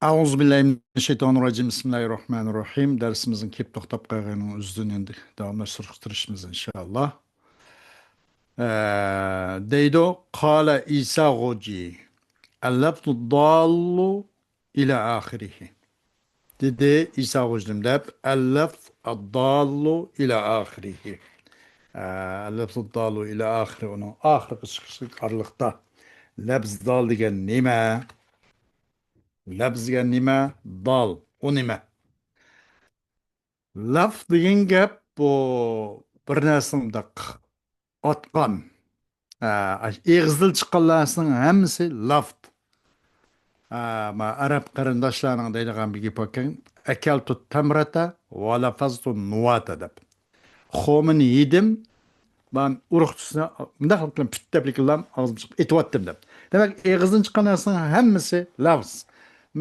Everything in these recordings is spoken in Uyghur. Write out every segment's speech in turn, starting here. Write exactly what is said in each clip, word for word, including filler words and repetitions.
أعوذ بالله من الشيطان الرجيم. بسم الله الرحمن الرحيم. دەرسىمىزنىڭ كېلىپ توختاپ قالغىنىنىڭ ئۆزىدىن ئەمدى داۋاملاشتۇرۇشىمىز، ئىنشائاللا. ئە، دەيدۇ، قال ئىسا خوجى، اللفظ الضال إلى آخره. دېدى ئىسا خوجىم دەپ، اللفظ الضال إلى آخره. ئە، اللفظ الضال إلى آخره، ئۇنىڭ ئاخىرىغا چىقىشلىق ئارىلىقتا. لەپز دال دېگەن نېمە؟ لەپز دېگەن نېمە؟ دال. ئۇ نېمە؟ لەفز دېگەن گەپ بۇ بىر نەرسىنى مۇنداق ئاتقان، ئە، ئېغىزدىن چىققان نەرسىنىڭ ھەممىسى لەفز. ئە، ما ئەرەب قېرىنداشلارنىڭ دەيدىغان بىر گېپى باركەن، أكلت التمرة ولفظت النواة دەپ. خورمىنى يېدىم، مەن ئۇرۇقچىسىنى مۇنداق قىلىپ پۈت دەپلىكىنلام ئاغزىمدىن چىقىپ ئېتىۋەتتىم دەپ. دېمەك، ئېغىزدىن چىققان نەرسىنىڭ ھەممىسى لەفز.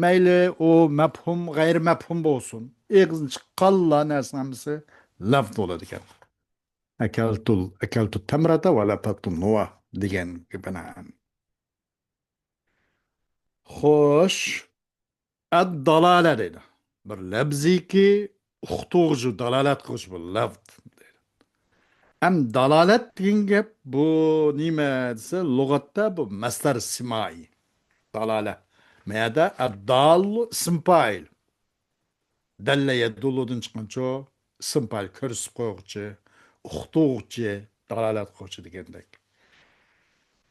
مەيلى ئۇ مەپھۇم، غەيرىي مەپھۇم بولسۇن، ئېغىزدىن چىققانلا نەرسىنىڭ ھەممىسى لەفز بولىدىكەن. أكلت، أكلت التمرة ولفظت النواة دېگەن گېپىنى. خوش، ئەد دالالە دەيدۇ. بىر لەپزىكى ئۇقتۇرغۇچى، دالالەت قىلغۇچى بۇ لەپز دەيدۇ. ئەم دالالەت دېگەن گەپ بۇ نېمە دېسە، لۇغەتتە بۇ مەسدەر سىمائىي. دالالە. مەيەدە ئەددالۇ ئىسىم پائىل. دەللە يەدۇللۇدىن چىققانچۇ، ئىسىم پائىل كۆرسىتىپ قويغۇچى، ئۇقتۇرغۇچى، دالالەت قىلغۇچى دېگەندەك.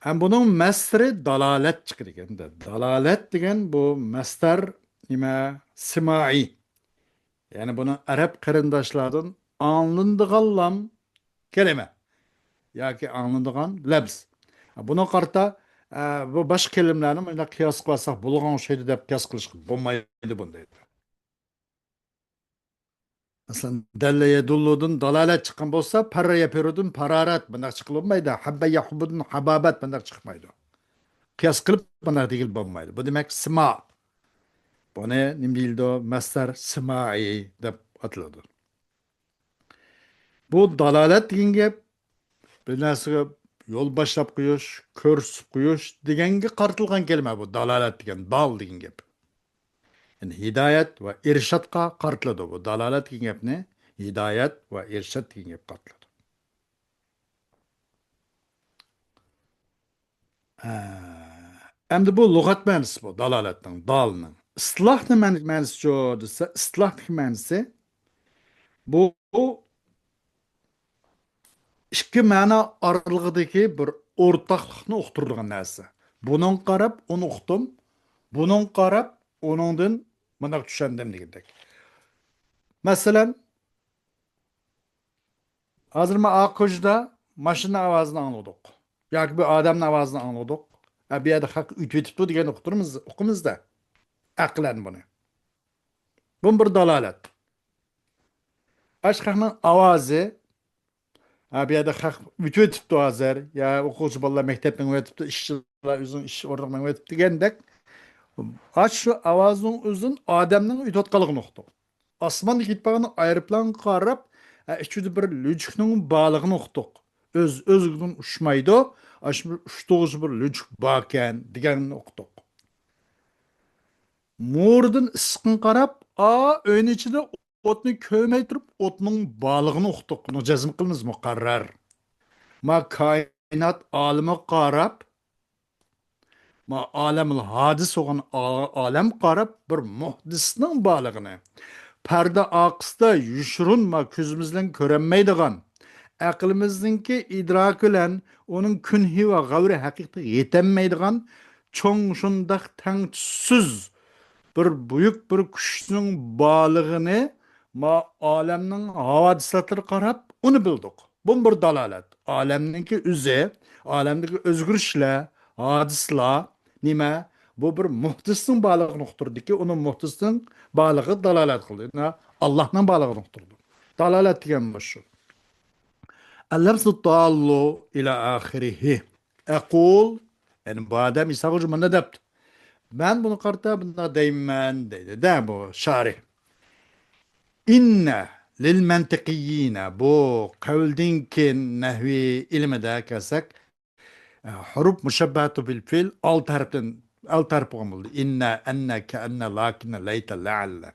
ھەم بۇنىڭ مەسدىرى دالالەت چىقىدىكەن. دالالەت دېگەن بۇ مەسدەر نېمە؟ سىمائىي. يەنى بۇنى ئەرەب قېرىنداشلاردىن ئاڭلىنىدىغانلام كەلىمە ياكى ئاڭلىنىدىغان لەپز. بۇنىڭغا قارىتا، ئە، بۇ باشقا كەلىمىلەرنى مۇنداق قىياس قىلىۋالساق بولغان ئوخشايدۇ دەپ قىياس قىلىشقا بولمايدۇ بۇنى دەيدۇ. مەسىلەن، دەللە يەدۇللۇدىن دالالەت چىققان بولسا، پەررە يەپىرۇدىن پارارەت مۇنداق چىققىلى بولمايدۇ. ھەببە يەھۇببۇدىن ھابابەت مۇنداق چىقمايدۇ. قىياس قىلىپ مۇنداق دېگىلى بولمايدۇ. بۇ دېمەك سىما. بۇنى نېمە دېيىلىدۇ؟ مەسدەر سىمائىي دەپ ئاتىلىدۇ. بۇ دالالەت دېگەن گەپ بىر نەرسىگە يول باشلاپ قويۇش، كۆرسىتىپ قويۇش دېگەنگە قارىتىلغان كەلىمە بۇ. دالالەت دېگەن، دال دېگەن گەپ. يەنى ھىدايەت ۋە ئىرشادقا قارىتىلىدۇ بۇ. دالالەت دېگەن گەپنى ھىدايەت ۋە ئىرشاد دېگەن گەپكە قارىتىلىدۇ. ئە، ئەمدى بۇ لۇغەت مەنىسى بۇ، دالالەتنىڭ، دالنىڭ. ئىستىلاھنىڭ مەن-، مەنىسىچۇ دېسە، ئىستىلاھتىكى مەنىسى بۇ ئىككى مەنا ئارىلىقىدىكى بىر ئورتاقلىقنى ئۇقتۇرىدىغان نەرسە. بۇنىڭغا قاراپ ئۇنى ئۇقتۇم، بۇنىڭغا قاراپ ئۇنىڭدىن مۇنداق چۈشەندىم دېگەندەك. مەسىلەن، ھازىر مانا ئاقۇجىدا ماشىنا ئاۋازىنى ئاڭلىدۇق. ياكى بىر ئادەمنىڭ ئاۋازىنى ئاڭلىدۇق. ھە، بۇ يەردە خەق ئۆتۈۋېتىپتۇ دېگەننى ئۇقتۇرىمىز، ئۇقىمىز-دە. ئەقلەن بۇنى. بۇمۇ بىر دالالەت. ئاشۇ خەقنىڭ ئاۋازى، ھە، بۇ يەردە خەق ئۆتۈۋېتىپتۇ ھازىر. يا ئوقۇغۇچى بالىلار مەكتەپكە مېڭىۋېتىپتۇ، ئىشچىلار ئۆزىنىڭ ئىش ئورنىغا مېڭىۋېتىپتۇ دېگەندەك. ئاشۇ ئاۋازنىڭ ئۆزىدىن ئادەمنىڭ ئۆتۈۋاتقانلىقىنى ئۇقتۇق. ئاسماندا كېتىپ بارغان ئايروپىلانغا قاراپ، ئە، ئىچىدە بىر لۈچۈكنىڭ بارلىقىنى ئۇقتۇق. ئۆز-، ئۆزىدىن ئۇچمايدۇ. ئاشۇ بىر ئۇچتۇرغۇچى بىر لۈچۈك باركەن دېگەننى ئۇقتۇق. مورىدىن ئىسسىقىنى قاراپ، ئا، ئۆينىڭ ئىچىدە ئوتنى كۆرمەي تۇرۇپ، ئوتنىڭ بارلىقىنى ئۇقتۇق. بۇنى جەزم قىلىمىز، مۇقەررەر. ما كائىنات ئالىمىغا قاراپ، ما ئالەمۇل ھادىس بولغان ئا-، ئالەمگە قاراپ بىر مۇھدىسنىڭ بارلىقىنى، پەردە ئارقىسىدا يوشۇرۇن، ما كۆزىمىز بىلەن كۆرەلمەيدىغان، ئەقلىمىزنىڭكى ئىدراكى بىلەن ئۇنىڭ كۈنھى ۋە غەۋرى ھەقىقىتىگە يېتەلمەيدىغان چوڭ، شۇنداق تەڭسىز بىر بۈيۈك بىر كۈچنىڭ بارلىقىنى ما ئالەمنىڭ ھاۋادىسلىرىغا قاراپ ئۇنى بىلدۇق. بۇمۇ بىر دالالەت. ئالەمنىڭكى ئۆزى، ئالەمدىكى ئۆزگىرىشلەر، ھادىسىلەر نېمە؟ بۇ بىر مۇھدىسنىڭ بارلىقىنى ئۇقتۇردىكى، ئۇنىڭ مۇھدىسنىڭ بارلىقىغا دالالەت قىلدى. يەنى ئاللاھنىڭ بارلىقىنى ئۇقتۇردى. دالالەت دېگەن مۇشۇ. اللفظ الضال إلى آخره. أقول، يەنى بۇ ئادەم ئىسا خوجا مۇنداق دەپتۇ. مەن بۇنى قارىتا بۇنداق دەيمەن دەيدۇ-دە بۇ شارىھ. إن للمنطقيين، بۇ قەۋلدىن كېيىن نەھۋى ئىلمىدە كەلسەك، ئە، ھۇرۇف مۇشەببەتۇ بىل فېئىل ئالتە ھەرپتىن ئەل تەرەپ بولغان بولىدۇ. ئىننە، ئەننە، كەئەننە، لەكىننە، لەيتە، لەئەللە.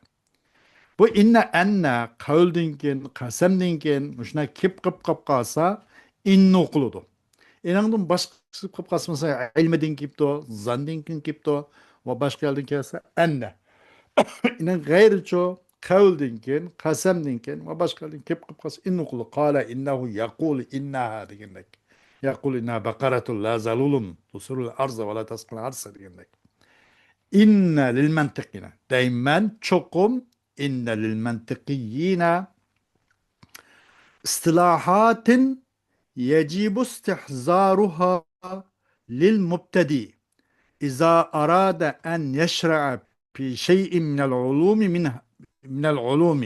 بۇ ئىننە، ئەننە قەۋلدىن كېيىن، قەسەمدىن كېيىن مۇشۇنداق كېلىپ قېلىپ قالسا، ئىننە ئوقۇلىدۇ. ئېنىڭدىن باشقىسى قىلىپ قالسا، مەسىلەن، ئىلمىدىن كېلىپتۇ، زاندىن كېيىن كېلىپتۇ ۋە باشقا يەردىن كەلسە، ئەننە. ئېنىڭ غەيرىچۇ، قەۋلدىن كېيىن، قەسەمدىن كېيىن ۋە باشقا يەردىن كېلىپ قېلىپ قالسا، ئىننە ئوقۇلىدۇ. قالە ئىننەھۇ يەقۇلۇ ئىننەھا دېگەندەك. يەقۇلۇ ئىننەھا بەقەرەتۇن لا زەلۇلۇن تۇسىرۇل ئەرزە ۋە لا تەسقىل ھەرسە دېگەندەك. ئىننە لىل مەنتىقىييىنە. دەيمەن، چوقۇم، ئىننە لىل مەنتىقىييىنە ئىستىلاھاتىن يجب استحضارها للمبتدئ إذا أراد أن يشرع في شيء من العلوم منها، من العلوم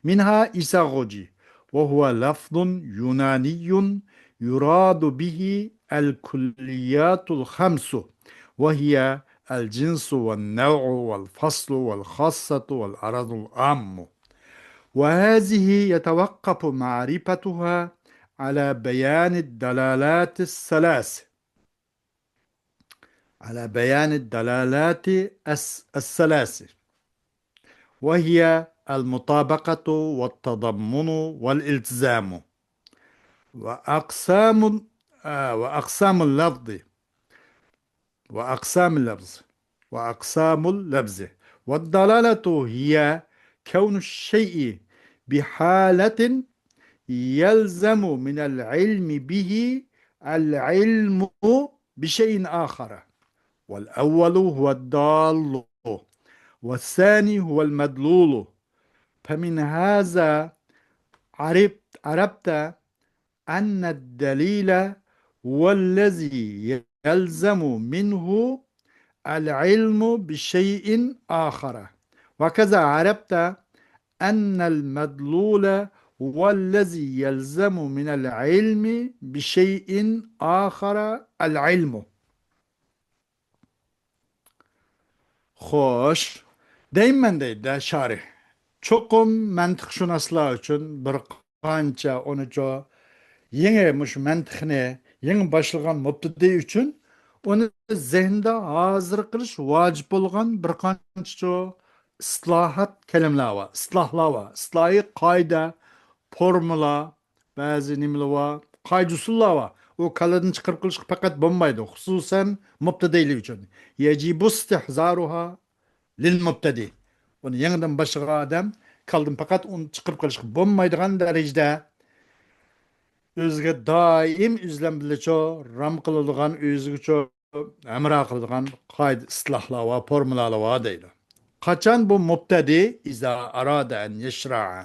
منها إيساغوجي، وهو لفظ يوناني يراد به الكليات الخمس، وهي الجنس والنوع والفصل والخاصة والعرض العام. وهذه يتوقف معرفتها على بيان الدلالات الثلاث، على بيان الدلالات الس-، الثلاث، وهي المطابقة والتضمن والالتزام. وأقسام، آه، وأقسام اللفظ، وأقسام اللفظ، وأقسام اللفظ. والدلالة هي كون الشيء بحالة يلزم من العلم به العلم بشيء آخر. والأول هو الدال، والثاني هو المدلول. فمن هذا عرفت، عرفت أن الدليل هو الذي يلزم منه العلم بشيء آخر، وكذا عرفت أن المدلول هو الذي يلزم من العلم بشيء آخر العلم. خوش، دەيمەن دەيدۇ شارىھ. چوقۇم مەنتىقشۇناسلار ئۈچۈن بىر قانچە ئۇنىچۇ يېڭى مۇشۇ مەنتىقنى يېڭى باشلىغان مۇبتەدىئ ئۈچۈن ئۇنى زېھنىدا ھازىر قىلىش ۋاجىپ بولغان بىر قانچىچۇ ئىسلاھات كەلىمىلەر بار، ئىسلاھلار بار، ئىسلاھىي قائىدە، فورمۇلا، بەزى نېمىلەر بار، قائىدە-ئۇسۇللار بار. ئۇ كاللىدىن چىقىرىپ قىلىشقا پەقەت بولمايدۇ، خۇسۇسەن مۇبتەدىئلەر ئۈچۈن. يەجىبۇ ئىستىھزارۇھا لىل مۇبتەدىئ. ئۇنى يېڭىدىن باشلىغان ئادەم كاللىدىن پەقەت ئۇنى چىقىرىپ قىلىشقا بولمايدىغان دەرىجىدە ئۆزىگە دائىم ئۆزى بىلەن بىللىچۇ رام قىلىدىغان، ئۆزىگىچۇ ھەمراھ قىلىدىغان قائىدە-ئىسلاھلار بار، فورمۇلالار بار دەيدۇ. قاچان بۇ مۇبتەدىئ، ئىزا ئارادا ئەن يەشرەئە،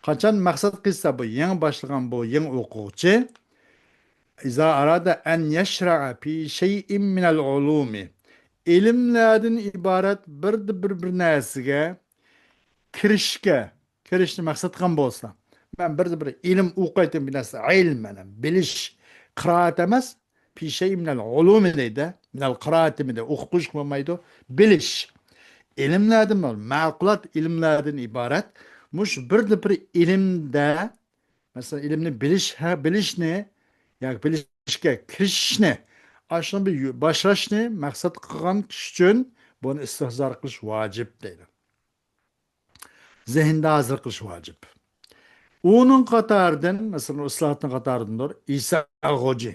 قاچان مەقسەت قىلسا بۇ يېڭى باشلىغان بۇ يېڭى ئوقۇغۇچى، ئىزا ئارادا ئەن يەشرەئە فى شەيئىن مىنەل ئۇلۇمى، ئىلىملەردىن ئىبارەت بىردە بىر، بىر نەرسىگە كىرىشكە، كىرىشنى مەقسەت قىلغان بولسا، مەن بىردە بىر ئىلىم ئوقۇيتتىم، بىر نەرسە، ئىلم، مانا، بىلىش، قىرائەت ئەمەس، پى شەيئىن مىنەل ئۇلۇمى دەيدۇ، مىنەل قىرائەتىمۇ دەيدۇ، ئوقۇپ قويۇشقا بولمايدۇ، بىلىش. ئىلىملەردىن، مەقۇلات ئىلىملەردىن ئىبارەت. مۇشۇ بىردە بىر ئىلىمدە، مەسىلەن، ئىلىمنى بىلىش، ھە، بىلىشنى، ياكى بىلىشكە كىرىشىشنى، ئاشۇنى بىر يو-، باشلاشنى مەقسەت قىلغان كىشى ئۈچۈن بۇنى ئىستىھزار قىلىش ۋاجىپ دەيدۇ. زېھىندا ھازىر قىلىش ۋاجىپ. ئۇنىڭ قاتارىدىن، مەسىلەن، ئىسلاھاتنىڭ قاتارىدىندۇر ئىسا غوجى.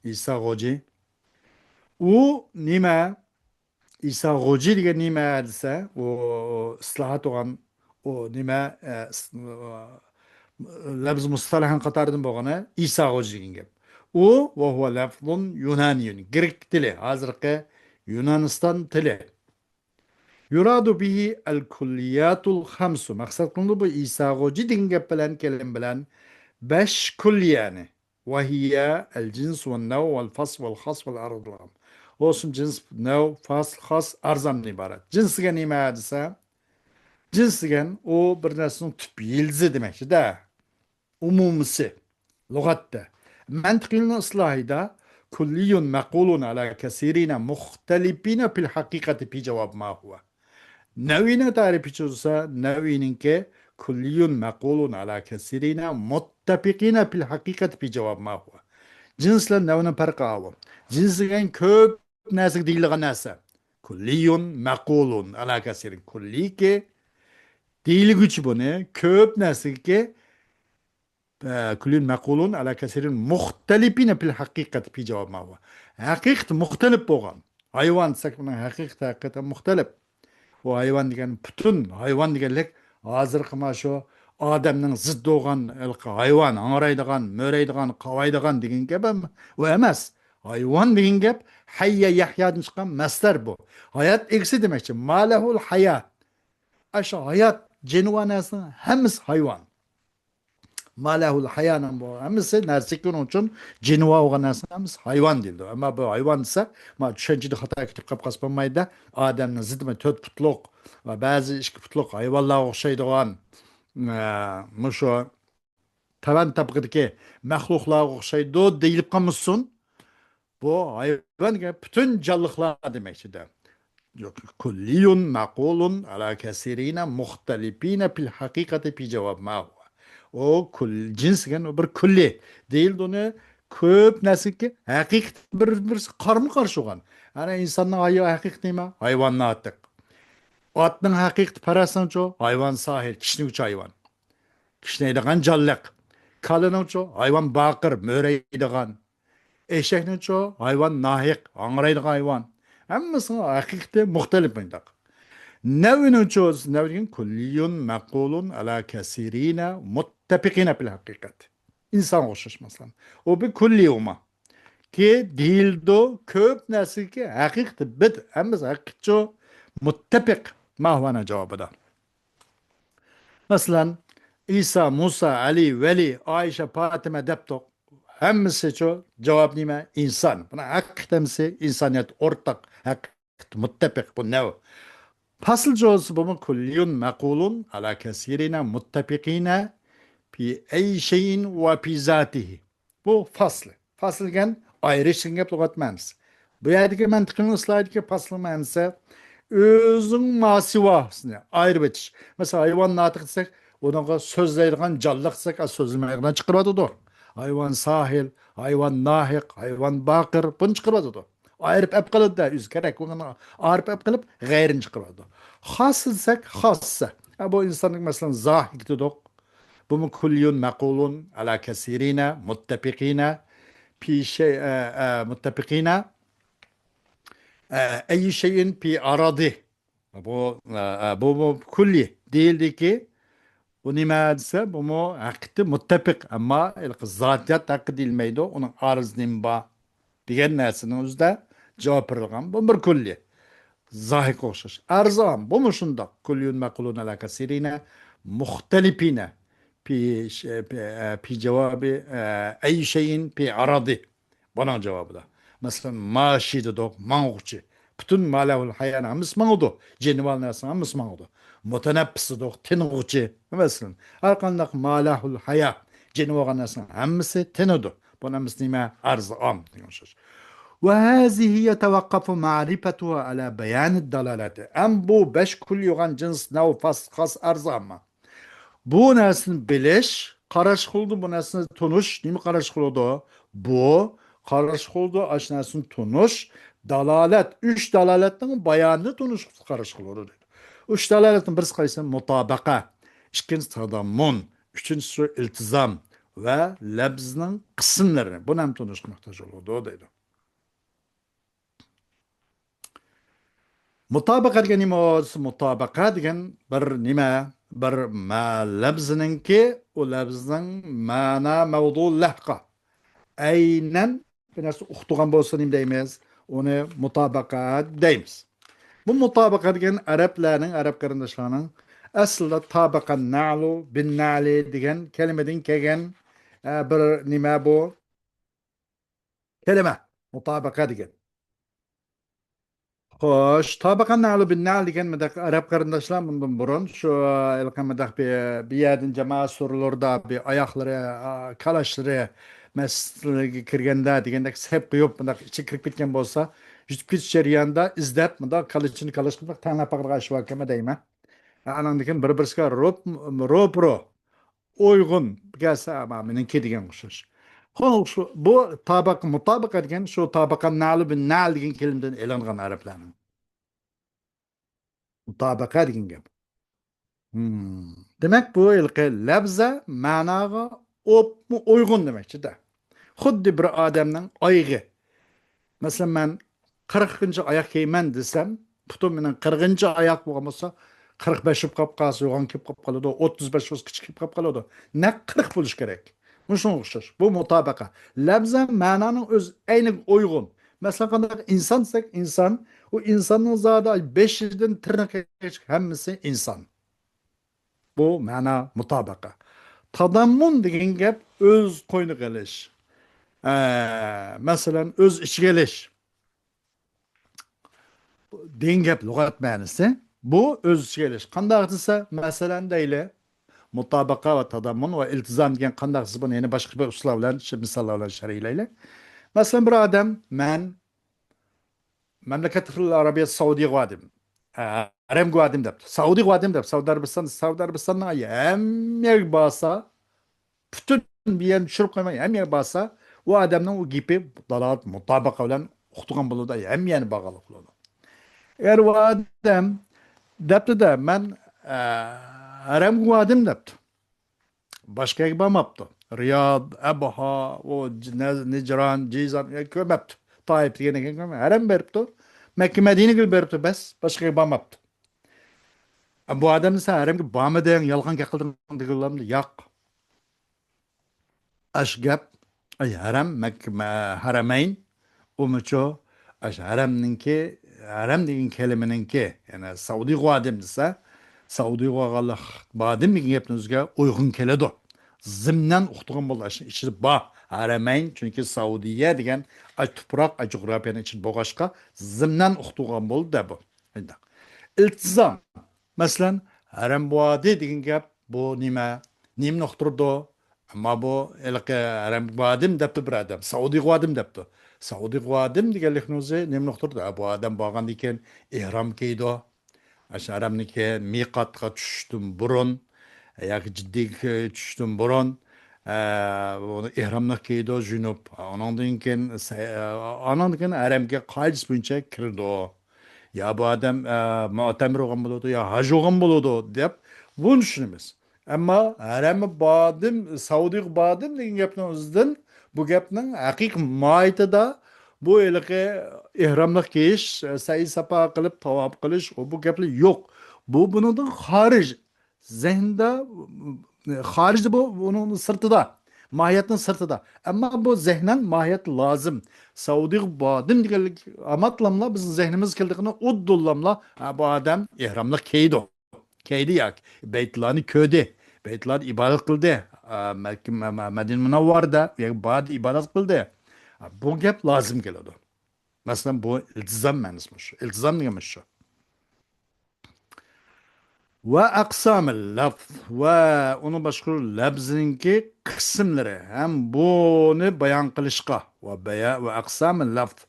ئىسا غوجى. ئۇ نېمە؟ ئىسا غوجى دېگەن نېمە دېسە، ئۇ ئىسلاھات بولغان، ئۇ نېمە، ئە، ئىس-، ئۇ، لەپز مۇستەلەھنىڭ قاتارىدىن بولغىنى ئىسا غوجى دېگەن گەپ. ئۇ، ۋە ھۇۋە لەفزۇن يۇنانىيۇن، گرېك تىلى، ھازىرقى يۇنانىستان تىلى. يۇرادۇ بىھى ئەل كۇللىياتۇل خەمسۇ. مەقسەت قىلىنىدۇ بۇ ئىسا غوجى دېگەن گەپ بىلەن، كەلىم بىلەن بەش كۇللىيەنى. ۋەھىيە ئەل جىنس ۋەل نەۋ ۋەل فەسل ۋەل خاس ۋەل ئەرەد ۋەل ئام. بولسۇن جىنس، نەۋ، فەسل، خاس، ئەرەدىن ئىبارەت. جىنس دېگەن نېمە دېسە، جىنس دېگەن ئۇ بىر نەرسىنىڭ تۈپ يىلتىزى دېمەكچىدە. ئومۇمىسى، لۇغەتتە. مەنتىقىينىڭ ئىسلاھىدا كۇللىيۇن مەقۇلۇن ئەلا كەسىرىنە مۇختەلىپىنە پىل ھەقىقەتى پى جاۋاب ما ھۇۋە. نەۋۋىنىڭ تەرىپىچە بولسا، نەۋۋىنىڭكى كۇللىيۇن مەقۇلۇن ئەلا كەسىرىنە مۇتتەپىقىنە پىل ھەقىقەتى پى جاۋاب ما ھۇۋە. جىنس بىلەن نەۋۋىنىڭ پەرقى ئاۋۇ. جىنس دېگەن كۆپ نەرسىگە دېيىلىدىغان نەرسە. كۇللىيۇن مەقۇلۇن ئەلا كەسىرىن. كۇللىيكى دېيىلگۈچى بۇنى كۆپ نەرسىگە، ئە، كۇللىيۇن مەقۇلۇن ئەلا كەسىرىن مۇختەلىپىنە پىل ھەقىقەتى پى جاۋاب ماۋۇ. ھەقىقىتى مۇختەلىپ بولغان. ھايۋان دېسەك، بۇنىڭ ھەقىقىتى ھەقىقەتەن مۇختەلىپ. ئۇ ھايۋان دېگەن پۈتۈن ھايۋان دېگەنلىك ھازىرقى مانا شۇ ئادەمنىڭ زىددى بولغان ھېلىقى ھايۋان، ھاڭرايدىغان، مۆرەيدىغان، قاۋايدىغان دېگەن گەپ ئەم-، ئۇ ئەمەس. ھايۋان دېگەن گەپ ھەييە يەھيادىن چىققان مەسدەر بۇ. ھايات ئىگىسى دېمەكچى. ما لەھۇل ھايات. ئاشۇ ھايات، جېنىۋار نەرسىنىڭ ھەممىسى ھايۋان. ما لەھۇل ھايانىڭ بۇ ھەممىسى نەرسىكى، ئۇنىڭ ئۈچۈن جېنىۋار بولغان نەرسىنىڭ ھەممىسى ھايۋان دېيىلىدۇ. ئەمما بۇ ھايۋان دېسە، ما چۈشەنچىدە خاتا كېتىپ قاپ قالسا بولمايدۇ. ئادەمنىڭ زىدى تۆت پۇتلۇق ۋە بەزى ئىككى پۇتلۇق ھايۋانلارغا ئوخشايدىغان، ئە، مۇشۇ تۆۋەن تەبىقىدىكى مەخلۇقلارغا ئوخشايدۇ دېيىلىپ قالمىسۇن. بۇ ھايۋان دېگەن پۈتۈن جانلىقلار دېمەكچىدە. يوق، كۇللىيۇن مەقۇلۇن ئەلا كەسىرىنە مۇختەلىپىنە پىل ھەقىقەتى پى جاۋاب ما ھۇۋا. ئۇ كۇل-، جىنس دېگەن ئۇ بىر كۈللى. دېيىلدى ئۇنى كۆپ نەرسىگە ھەقىقىتى بىر-، بىرسى قارمۇ قارشى بولغان. ئەنە ئىنساننىڭ ھايا-، ھەقىقىتى نېمە؟ ھايۋان ناتىق. ئاتنىڭ ھەقىقىتى پەرەسنىڭچۇ؟ ھايۋان ساھىل، كىشنىگۈچى ھايۋان. كىشنەيدىغان جانلىق. كالىنىڭچۇ؟ ھايۋان باقىر، مۆرەيدىغان. ئېشەكنىڭچۇ؟ ھايۋان ناھىق، ھاڭرايدىغان ھايۋان. ھەممىسىنىڭ ھەقىقىتى مۇختەلىپ مۇنداق. نەۋىنىڭچۇ؟ نەۋ دېگەن كۇللىيۇن مەقۇلۇن ئەلا كەسىرىنە مۇتتەپىقىنە پىل ھەقىقەت. ئىنسانغا ئوخشاش مەسىلەن. ئۇ بىر كۈللى ئۇما. كى دېيىلىدۇ، كۆپ نەرسىگە ھەقىقىتى بىر، ھەممىسى ھەقىقەتچۇ، مۇتتەپىق ماھۇۋانە جاۋابىدا. مەسىلەن، ئىسا، مۇسا، ئەلى، ۋەلى، ئائىشە، پاتىمە دەپتۇق. ھەممىسىچۇ جاۋاب نېمە؟ ئىنسان. بۇنىڭ ھەقىقىتى ھەممىسى ئىنسانىيەت ئورتاق، ھەقىقىتى مۇتتەپىق، بۇ نەۋ. پاسىل جوزىسى بۇمۇ كۇللىيۇن مەقۇلۇن ئەلا كەسىرىنە مۇتتەپىقىنە پى ئەي شەيئىن ۋە پى زاتىھى. بۇ فاسلى. فاسل دېگەن ئايرىش دېگەن گەپ لۇغەت مەنىسى. بۇ يەردىكى مەنتىقىنىڭ ئىسلاھىدىكى فاسلنىڭ مەنىسى ئۆزىنىڭ ماسىۋاسىنى ئايرىۋېتىش. مەسىلەن، ھايۋان ناتىق دېسەك، ئۇنىڭغا سۆزلەيدىغان جانلىق دېسەك، ئا، سۆزلىمەيدىغان چىقىرىۋاتىدۇ. ھايۋان ساھىل، ھايۋان ناھىق، ھايۋان باقىر، بۇنى چىقىرىۋاتىدۇ. ئايرىپ ئەپ قالىدۇ-دە، ئۆزى كېرەك بولغىنىنى ئايرىپ ئەپ قېلىپ، غەيرىنى چىقىرىۋاتىدۇ. خاس دېسەك، خاسسە. ئا، بۇ ئىنساننىڭ، مەسىلەن، زاھىك دېدۇق. بۇمۇ كۇللىيۇن مەقۇلۇن ئەلا كەسىرىنە مۇتتەپىقىنە پى شەي-، ئە، ئە، مۇتتەپىقىنە، ئە، ئەيي شەيئىن پى ئارادى. بۇ، ئە، ئە، بۇ، بۇ كۈللى دېيىلدىكى، بۇ نېمە دېسە، بۇمۇ ھەقىقىتى مۇتتەپىق، ئەمما ھېلىقى زاتىيات ھەققىدە دېيىلمەيدۇ، ئۇنىڭ ئارىزى نېمە بار دېگەن نەرسىنىڭ ئۆزىدە جاۋاب بېرىلغان. بۇ بىر كۈللى. زاھىكقا ئوخشاش. ئەرزان، بۇمۇ شۇنداق. كۈللىيۇن مەقۇلۇن ئەلا كەسىرىنە مۇختەلىپىنە پى، پى، پى جاۋابى، ئە، ئەي شەيئىن پى ئارادى. بۇنىڭ جاۋابىدا. مەسىلەن، ماشى دېدۇق، ماڭغۇچى. پۈتۈن ما لەھۇل ھايانىڭ ھەممىسى ماڭىدۇ. جېنىۋار نەرسىنىڭ ھەممىسى ماڭىدۇ. مۇتەنەپپىس دېدۇق، تىنغۇچى. مەسىلەن، ھەر قانداق ما لەھۇل ھايا، جېنىۋار بولغان نەرسىنىڭ ھەممىسى تىنىدۇ. بۇنىڭ ھەممىسى نېمە؟ ئەرزى ئام دېگەن سۆز. وهذه يتوقف معرفتها على بيان الدلالة. ئەم بۇ بەش كۈللى بولغان جىنس نەۋ فاس خاس ئەرزى ئامما. بۇ نەرسىنى بىلىش، قاراشقا بولىدۇ، بۇ نەرسىنى تونۇش، نېمە قاراشقا بولىدۇ؟ بۇ قاراشقا بولىدۇ، ئاشۇ نەرسىنى تونۇش، دالالەت، ئۈچ دالالەتنىڭ بايانىنى تونۇشقا قاراشقا بولىدۇ دەيدۇ. ئۈچ دالالەتنىڭ بىرسى قايسى؟ مۇتابىقە، ئىككىنچىسى تازاممۇن، ئۈچىنچىسى ئىلتىزام ۋە لەپزنىڭ قىسىملىرىنى، بۇنى ھەم تونۇشقا موھتاج بولىدۇ دەيدۇ. مۇتابىقە دېگەن نېمە بولسا، مۇتابىقە دېگەن بىر نېمە، بىر مە-، لەپزىنىڭكى، ئۇ لەپزنىڭ مەنا مەۋزۇ لەھقا ئەينەن بىر نەرسە ئۇقتۇرغان بولسا نېمە دەيمىز؟ ئۇنى مۇتابىقە دەيمىز. بۇ مۇتابىقە دېگەن ئەرەبلەرنىڭ، ئەرەب قېرىنداشلارنىڭ ئەسلىدە تابىقە نەلۇ بىن نەلى دېگەن كەلىمىدىن كەلگەن، ئە، بىر نېمە بۇ؟ كەلىمە، مۇتابىقە دېگەن. خوش، تابىقە نەلۇ بىن نەل دېگەن مۇنداق ئەرەب قېرىنداشلار مۇندىن بۇرۇن شۇ ھېلىقى مۇنداق بىر، بىر يەردىن جامائەت سورۇنلىرىدا بىر ئاياقلىرى، ئا، كالاشلىرى مەسچىتلەرگە كىرگەندە دېگەندەك سەپ قويۇپ مۇنداق ئىچىگە كىرىپ كەتكەن بولسا، يۈتۈپ كېتىش جەريانىدا ئىزدەپ مۇنداق كالىچىنى كالاشقا مۇنداق تەڭلەپ باقىدىغان ئىش باركەنمۇ دەيمەن. ئانىڭدىن كېيىن بىر-بىرسىگە روپ-، روپرو ئويغۇن كەلسە، ئەما مېنىڭكى دېگەن ئوخشاش. خو-، شۇ، بۇ تابىقە، مۇتابىقە دېگەن شۇ تابىقە نەلى بىن نەل دېگەن كەلىمىدىن ئېلىنغان ئەرەبلەرنىڭ. مۇتابىقە دېگەن گەپ. ھىم. دېمەك، بۇ ھېلىقى لەۋزە مەناغا ئوپمۇ ئۇيغۇن دېمەكچىدە. خۇددى بىر ئادەمنىڭ ئايىغى. مەسىلەن، مەن قىرىقىنچى ئاياق كىيىمەن دېسەم، پۇتۇم مېنىڭ قىرىقىنچى ئاياق بولغان بولسا، قىرىق بەش بولۇپ قاپ قالسا، يوغان كېلىپ قاپ قالىدۇ، ئوتتۇز بەش بولسا، كىچىك كېلىپ قاپ قالىدۇ. نەق قىرىق بولۇشى كېرەك. مۇشۇنىڭغا ئوخشاش. بۇ مۇتابىقە. لەۋزە مەنانىڭ ئۆز ئەينىگە ئۇيغۇن. مەسىلەن، قانداق ئىنسان دېسەك، ئىنسان، ئۇ ئىنساننىڭ زادى بېشىدىن تىرنىقىغىچە ھەممىسى ئىنسان. بۇ مەنا مۇتابىقە. تاداممۇن دېگەن گەپ ئۆز قوينىغا ئېلىش. ئە، مەسىلەن، ئۆز ئىچىگە ئېلىش. دېگەن گەپ لۇغەت مەنىسى. بۇ ئۆز ئىچىگە ئېلىش. قانداق دېسە، مەسىلەن، دەيلى، مۇتابىقە ۋە تاداممۇن ۋە ئىلتىزام دېگەن قانداق دېسە، بۇنى يەنە باشقا بىر ئۇسۇللار بىلەن، شۇ مىساللار بىلەن شەرھلەيلى. مەسىلەن، بىر ئادەم، مەن مەملىكەت ئەرەبىيە سەئۇدىغا باردىم. ئە، ھەرەمگە باردىم دەپتۇ. سەئۇدىغا باردىم دەپ، سەئۇدى ئەرەبىستان، سەئۇدى ئەرەبىستاننىڭ ھەممە يەرگە بارسا، پۈتۈن بىر يەرنى چۈشۈرۈپ قويماي، ھەممە يەرگە بارسا، ئۇ ئادەمنىڭ ئۇ گېپى دالالەت مۇتابىقە بىلەن ئۇقتۇرغان بولىدۇ، ھەممە يەرنى بارغانلىق بولىدۇ. ئەگەر ئۇ ئادەم دەپتۇ-دە، مەن، ئە، ھەرەمگە باردىم دەپتۇ. باشقا يەرگە بارماپتۇ. رىياد، ئەبھا، ئۇ ج-، نەز-، نىجران، جىزان، يەر كۆرمەپتۇ. تائىپ دېگەن يەرگە كۆرمەپتۇ. ھەرەم بېرىپتۇ. مەككە، مەدىنىگىلا بېرىپتۇ، بەس، باشقا يەرگە بارماپتۇ. ئە، بۇ ئادەم دېسە، ھەرەمگە بارمىدىڭ، يالغان گەپ قىلدىڭ دېگىلى بولامدۇ؟ ياق. ئاشۇ گەپ، ئەي، ھەرەم، مەككە، مە-، ھەرەمەين، ئۇمۇچۇ، ئاشۇ ھەرەمنىڭكى، ھەرەم دېگەن كەلىمىنىڭكى، يەنى سەئۇدىغا باردىم دېسە، سەئۇدىغا بارغانلىق، باردىم دېگەن گەپنىڭ ئۆزىگە ئۇيغۇن كېلىدۇ. زىمنەن ئۇقتۇرغان بولىدۇ، ئاشۇ ئىچىدە بار، ھەرەمەين، چۈنكى سەئۇدىيە دېگەن ئاشۇ تۇپراق، ئاشۇ جۇغراپىيەنىڭ ئىچىدە بولغاچقا، زىمنەن ئۇقتۇرغان بولدى دە بۇ. شۇنداق. ئىلتىزام. مەسىلەن، ھەرەم ۋادى دېگەن گەپ، بۇ نېمە؟ نېمىنى ئۇقتۇرىدۇ؟ ئەمما بۇ ھېلىقى ھەرەمگە باردىم دەپتۇ بىر ئادەم، سەئۇدىغا باردىم دەپتۇ. سەئۇدىغا باردىم دېگەنلىكنىڭ ئۆزى نېمىنى ئۇقتۇرىدۇ؟ ھە، بۇ ئادەم بارغاندىن كېيىن ئېھرام كىيىدۇ. ئاشۇ ھەرەمنىڭكى مىقاتقا چۈشۈشتىن بۇرۇن ياكى جىددىگە چۈشۈشتىن بۇرۇن، ئە، بۇنى ئېھراملىق كىيىدۇ، جۇنۇپ. ئانىڭدىن كېيىن سە-، ئانىڭدىن كېيىن ھەرەمگە قائىدىسى بويىچە كىرىدۇ. يا بۇ ئادەم، ئە، مۇئتەمىر بولغان بولىدۇ، يا ھاجى بولغان بولىدۇ، دەپ بۇنى چۈشىنىمىز. ئەمما ھەرەمگە باردىم، سەئۇدىغا باردىم دېگەن گەپنىڭ ئۆزىدىن بۇ گەپنىڭ ھەقىقىي ماھىيىتىدا بۇ ھېلىقى ئېھراملىق كىيىش، سەئي ساپا قىلىپ، تاۋاپ قىلىش، ئۇ بۇ گەپلەر يوق. بۇ بۇنىڭدىن خارىج. زېھىندا، خارىجدا بۇ، ئۇنىڭ سىرتىدا. ماھىيەتنىڭ سىرتىدا. ئەمما بۇ زېھنەن ماھىيەت لازىم. سەئۇدىغا باردىم دېگەنلىك ئاماتلاملا بىزنىڭ زېھنىمىزگە كېلىدىغىنى ئۇددۇللاملا، ھە، بۇ ئادەم ئېھراملىق كىيىدۇ. كىيدى ياكى بەيتۇللانى كۆردى. بەيتۇللادا ئىبادەت قىلدى. ئا، مەككە، مە-، مە-، مەدىنە مۇنەۋۋەردە ياكى باردى ئىبادەت قىلدى. ھە، بۇ گەپ لازىم كېلىدۇ. مەسىلەن، بۇ ئىلتىزام مەنىسى مۇشۇ. ئىلتىزام دېگەن مۇشۇ. ۋە ئەقسامىل لەفز، ۋە ئۇنىڭ باشقا لەپزىنىڭكى قىسىملىرى ھەم بۇنى بايان قىلىشقا، ۋە بەيا-، ۋە ئەقسامىل لەفز،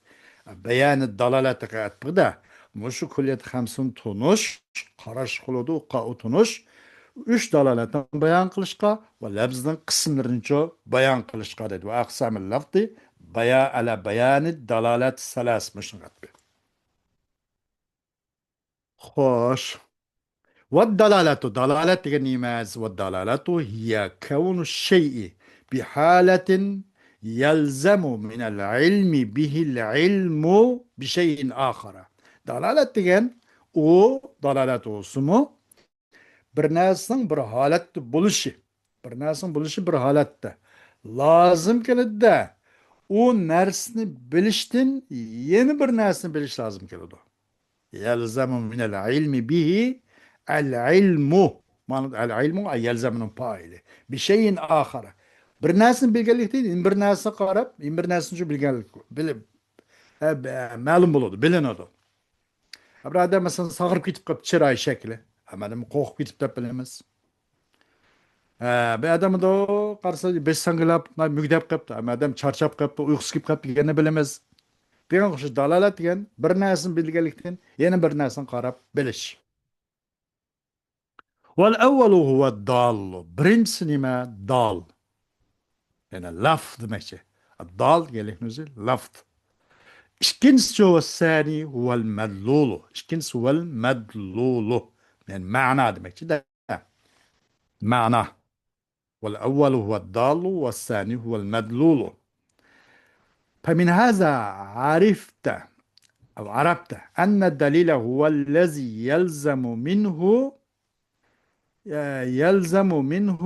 بەيانى دالالەتكە ئەتپىدە، مۇشۇ كۇللىيەت خەمسىنى تونۇش، قاراش قىلىدۇ، قا-، تونۇش، ئۈچ دالالەتنى بايان قىلىشقا ۋە لەپزنىڭ قىسىملىرىنىچۇ بايان قىلىشقا دەيدۇ. ۋە ئەقسامىل لەفزى بەيا-، ئەلە بەيانى دالالەت سەلەس مۇشۇنىڭ ئەتپى. خوش. ۋەددالالەتۇ، دالالەت دېگەن نېمە؟ ۋەددالالەتۇ ھىيە كەۋنۇ شەيئى بىھالەتىن يەلزەمۇ مىنەل ئىلمى بىھىل ئىلمۇ بىشەيئىن ئاخەرە. دالالەت دېگەن ئۇ، دالالەت ئۇسۇمۇ بىر نەرسىنىڭ بىر ھالەتتە بولۇشى، بىر نەرسىنىڭ بولۇشى بىر ھالەتتە لازىم كېلىدۇ-دە، ئۇ نەرسىنى بىلىشتىن يەنە بىر نەرسىنى بىلىش لازىم كېلىدۇ. يەلزەمۇ مىنەل ئىلمى بىھى ئەل ئىلمۇ. مانا ئەل ئىلمۇ ئەي يەلزەمۇنىڭ پائىلى. بىشەيئىن ئاخەر. بىر نەرسىنى بىلگەنلىكتىن يەنە بىر نەرسىگە قاراپ، يەنە بىر نەرسىنى بىلگەنلىك، بىلىپ، ئە، بە-، مەلۇم بولىدۇ، بىلىنىدۇ. بىر ئادەم، مەسىلەن، ساغىرىپ كېتىپ قاپتۇ، چىرايى، شەكلى. ھەممە ئادەم قورقۇپ كېتىپتۇ دەپ بىلىمىز. ھە، بىر ئادەم ئىدى، قارىسا، بېشى ساڭگىلاپ، مۈگدەپ قاپتۇ. ھەممە ئادەم چارچاپ قاپتۇ، ئۇيقۇسى كېلىپ قاپتۇ دېگەننى بىلىمىز. دېگەن ئوخشاش دالالەت دېگەن بىر نەرسىنى بىلگەنلىكتىن يەنە بىر نەرسىنى قاراپ بىلىش. ۋەل ئەۋۋەلۇ ھۇۋە دال. بىرىنچىسى نېمە؟ دال. يەنى لاف دېمەكچى. دال دېگەنلىكنىڭ ئۆزى لاف. ئىككىنچىسى ۋەسسانى ۋەل مەدلۇلۇ. ئىككىنچىسى ۋەل مەدلۇلۇ. يەنى مەنا دېمەكچى-دە. مەنا. والأول هو الضال والثاني هو المدلول. فمن هذا عرفت أو عرفت أن الدليل هو الذي يلزم منه، يلزم منه،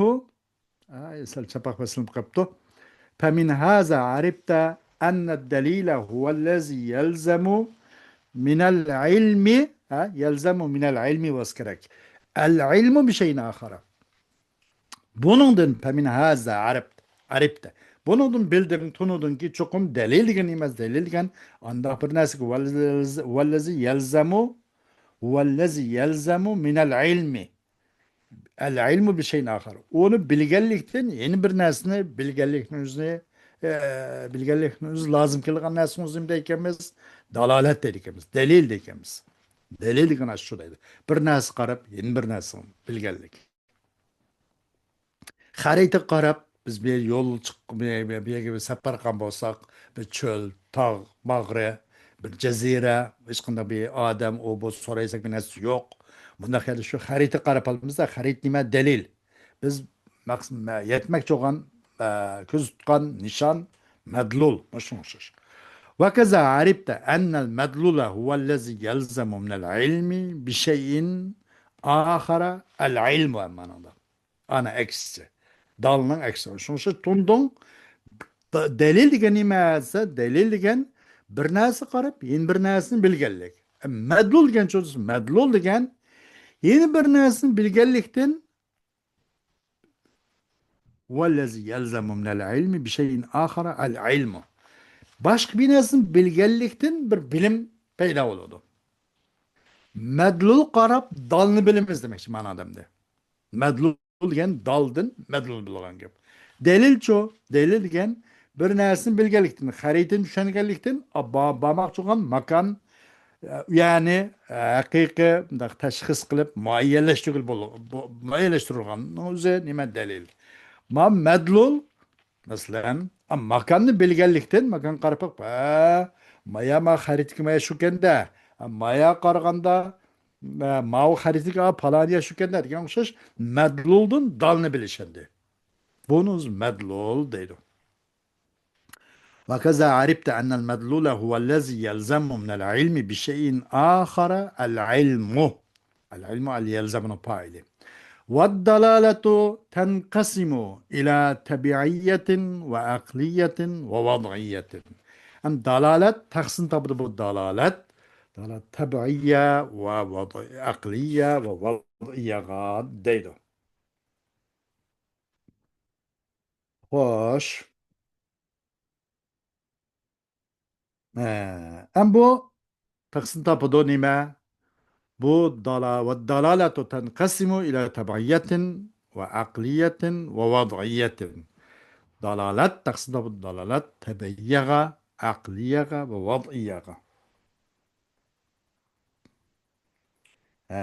ئاي، سەل چاپاق بېسىلىپ قاپتۇ. فمن هذا عرفت أن الدليل هو الذي يلزم من العلم، ھە، يلزم من العلم بولسا كېرەك. العلم بشيء آخر. بۇنىڭدىن، فمن هذا عرفت، عرفت. بۇنىڭدىن بىلدىڭ، تونۇدۇڭكى، چوقۇم دەلىل دېگەن ئەمەس، دەلىل دېگەن ئانداق بىر نەرسىگە، والذي يلزم، والذي يلزم من العلم. العلم بشيء آخر. ئۇنى بىلگەنلىكتىن يەنە بىر نەرسىنى بىلگەنلىكنىڭ ئۆزىنى، ئە، بىلگەنلىكنىڭ ئۆزى لازىم كېلىدىغان نەرسىنى ئۆزى نېمە دەيدىكەنمىز؟ دالالەت دەيدىكەنمىز، دەلىل دەيدىكەنمىز. دەلىل دېگەن ئاشۇ دەيدۇ. بىر نەرسە قاراپ، يەنە بىر نەرسىنى بىلگەنلىك. خەرىتىگە قاراپ، بىز بىر يول چىق-، بىر، بىر، بىر يەرگە بىر سەپەر قىلغان بولساق، بىر چۆل، تاغ، ماغرا، بىر جەزىرە، ھېچقانداق بىر ئادەم، ئۇ، بۇ سورايساق بىر نەرسە يوق. بۇنداق يەردە شۇ خەرىتىگە قاراپ ئالىمىز-دە، خەرىتە نېمە؟ دەلىل. بىز مەقس-، مە-، يەتمەكچى بولغان، ئە، كۆزدە تۇتقان نىشان مەدلۇل، مۇشۇنىڭغا ئوخشاش. وكذا عرفت أن المدلول هو الذي يلزم من العلم بشيء آخر العلم مانىدا. ئانا ئەكسىچە. دالنىڭ ئەكسى. شۇنىڭ ئۈچۈن تۇندۇڭ. د-، دەلىل دېگەن نېمە دېسە، دەلىل دېگەن بىر نەرسە قاراپ، يەنە بىر نەرسىنى بىلگەنلىك. ئە، مەدلۇل دېگەن چۆزۈلسە، مەدلۇل دېگەن يەنە بىر نەرسىنى بىلگەنلىكتىن، والذي يلزم من العلم بشيء آخر العلم. باشقا بىر نەرسىنى بىلگەنلىكتىن بىر بىلىم پەيدا بولىدۇ. مەدلۇل قاراپ دالنى بىلىمىز دېمەكچى مانا ئادەمدە. مەدلۇل دېگەن دالدىن مەدلۇل بولغان گەپ. دەلىلچۇ؟ دەلىل دېگەن بىر نەرسىنى بىلگەنلىكتىن، خەرىتىنى چۈشەنگەنلىكتىن، ئا، با-، بارماقچى بولغان ماكان، ئە، يەنى، ئە، ھەقىقىي مۇنداق تەشخىس قىلىپ مۇئەييەنلەشتۈرگىلى بول-، بو-، مۇئەييەنلەشتۈرۈلگەن. ئۇنىڭ ئۆزى نېمە؟ دەلىل. ما مەدلۇل، مەسىلەن، ئا، ماكاننى بىلگەنلىكتىن، ماكان قاراپ باقىپ، ھە، مايا ما خەرىتىگە مايا شۇكەندە، ئا، مايا قارىغاندا، ئە، ماۋۇ خەرىتىگە، ئا، پالان يەر شۇكەندە دېگەن ئوخشاش مەدلۇلدىن دالنى بىلىش ئەمدى. بۇنى ئۆزى مەدلۇل دەيدۇ. وكذا عرفت أن المدلول هو الذي يلزم من العلم بشيء آخر العلم. العلم ال يلزم نىڭ پائىلى. والدلالة تنقسم إلى تبعية وعقلية ووضعية. ئەمدى دالالەت تەقسىم تاپىدۇ بۇ دالالەت. دالالەت تەبىئىيە ۋە ۋەدئىيە، ئەقلىيە ۋە ۋەدئىيەغا دەيدۇ. خوش. ئە، ئەم بۇ تەقسىم تاپىدۇ نېمە؟ بۇ دالا-، والدلالة تنقسم إلى تبعية وعقلية ووضعية. دالالەت تەقسىم تاپىدۇ دالالەت تەبىئىيەغا، ئەقلىيەغە ۋە ۋەدئىيەغا. ھە،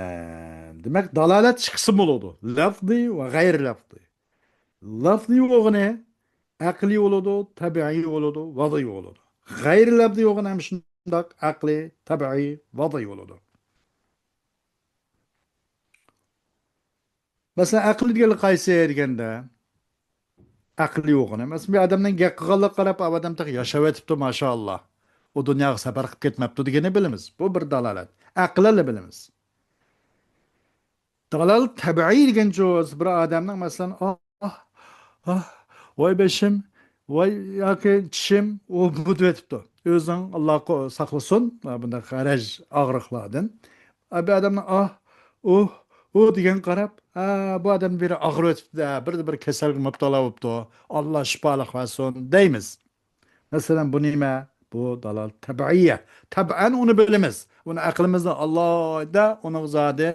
دېمەك، دالالەت ئىككى قىسىم بولىدۇ. لەفزىي ۋە غەيرىي لەفزىي. لەفزىي بولغىنى ئەقلىي بولىدۇ، تەبىئىي بولىدۇ، ۋەدئىي بولىدۇ. غەيرىي لەفزىي بولغىنى ھەم شۇنداق ئەقلىي، تەبىئىي، ۋەدئىي بولىدۇ. مەسىلەن، ئەقلىي دېگەنلىك قايسى دېگەندە، ئەقلىي بولغىنى. مەسىلەن، بىر ئادەمنىڭ گەپ قىلغانلىقىغا قاراپ، ئۇ ئادەم تېخى ياشاۋېتىپتۇ، ماشائاللا. ئۇ دۇنياغا سەپەر قىلىپ كەتمەپتۇ دېگىنى بىلىمىز. بۇ بىر دالالەت. ئەقلەن بىلىمىز. دالالەت تەبىئىي دېگەنچۇ، بىر ئادەمنىڭ، مەسىلەن، ئاھ، ئاھ، ۋاي بېشىم، ۋاي ياكى چىشىم، ئۇ بۇ دەۋېتىپتۇ. ئۆزىنىڭ، ئاللا قو-، ساقلىسۇن، بۇنداق غەرەج ئاغرىقلاردىن. ئا، بىر ئادەمنىڭ ئاھ، ئۇھ، ئۇھ دېگەنگە قاراپ، ھە، بۇ ئادەم بىر ئاغرىۋېتىپتۇ-دە، بىر، بىر كېسەلگە مۇپتىلا بوپتۇ. ئاللا شىپالىق بەرسۇن دەيمىز. مەسىلەن، بۇ نېمە؟ بۇ دالالەت تەبىئىيە. تەبىئەن ئۇنى بىلىمىز. ئۇنى ئەقلىمىزدە ئالاھىدە ئۇنىڭ زادى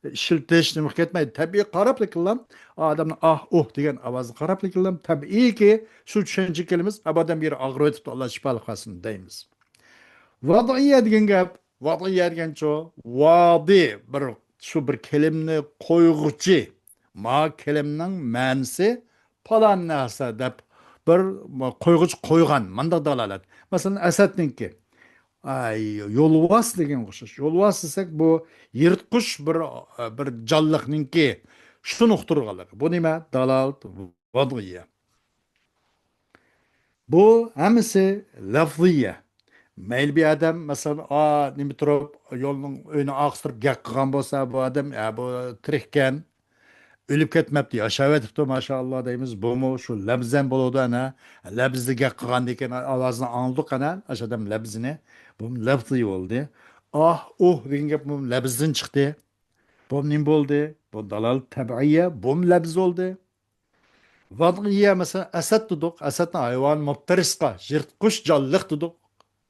ئىشلىتىش نېمە كەتمەيدۇ. تەبىئىي قاراپلا كېلىلا، ئادەمنىڭ ئاھ، ئۇھ دېگەن ئاۋازىغا قاراپلا كېلىلا، تەبىئىيكى شۇ چۈشەنچىگە كېلىمىز، ئا، بۇ ئادەم بىر ئاغرىۋېتىپتۇ، ئاللا شىپالىق بەرسۇن دەيمىز. ۋەدئىيە دېگەن گەپ، ۋەدئىيە دېگەنچۇ، ۋادى، بىر، شۇ بىر كېلىمنى قويغۇچى، ما كېلىمنىڭ مەنىسى پالان نەرسە دەپ بىر قويغۇچ قويغان، مانداق دالالەت. مەسىلەن، ئەسەدنىڭكى، ئاي، يولۋاس دېگەنگە ئوخشاش. يولۋاس دېسەك، بۇ يىرتقۇچ بىر، بىر جانلىقنىڭكى شۇنى ئۇقتۇرغانلىقى. بۇ نېمە؟ دالالەت ۋەزئىيە. بۇ ھەممىسى لەفزىيە. مەيلى بىر ئادەم، مەسىلەن، ئا، نېمە تۇرۇپ، يولنىڭ، ئۆينىڭ ئارقىسى تۇرۇپ گەپ قىلغان بولسا، بۇ ئادەم، ئە، بۇ تىرىككەن، ئۆلۈپ كەتمەپتۇ، ياشاۋېتىپتۇ، ماشائاللا دەيمىز. بۇمۇ شۇ لەفزەن بولىدۇ، ئەنە. لەفزدە گەپ قىلغاندىن كېيىن ئاۋازىنى ئاڭلىدۇق، ئەنە، ئاشۇ ئادەم لەفزىنى. بۇمۇ لەفزىي بولدى. ئاھ، ئۇھ دېگەن گەپ بۇمۇ لەفزدىن چىقتى. بۇ نېمە بولدى؟ بۇ دالالەت تەبىئىيە، بۇمۇ لەفز بولدى. ۋەزئىيە، مەسىلەن، ئەسەد دېدۇق. ئەسەدنى ھايۋان مۇپتەرىسقا، يىرتقۇچ جانلىق دېدۇق.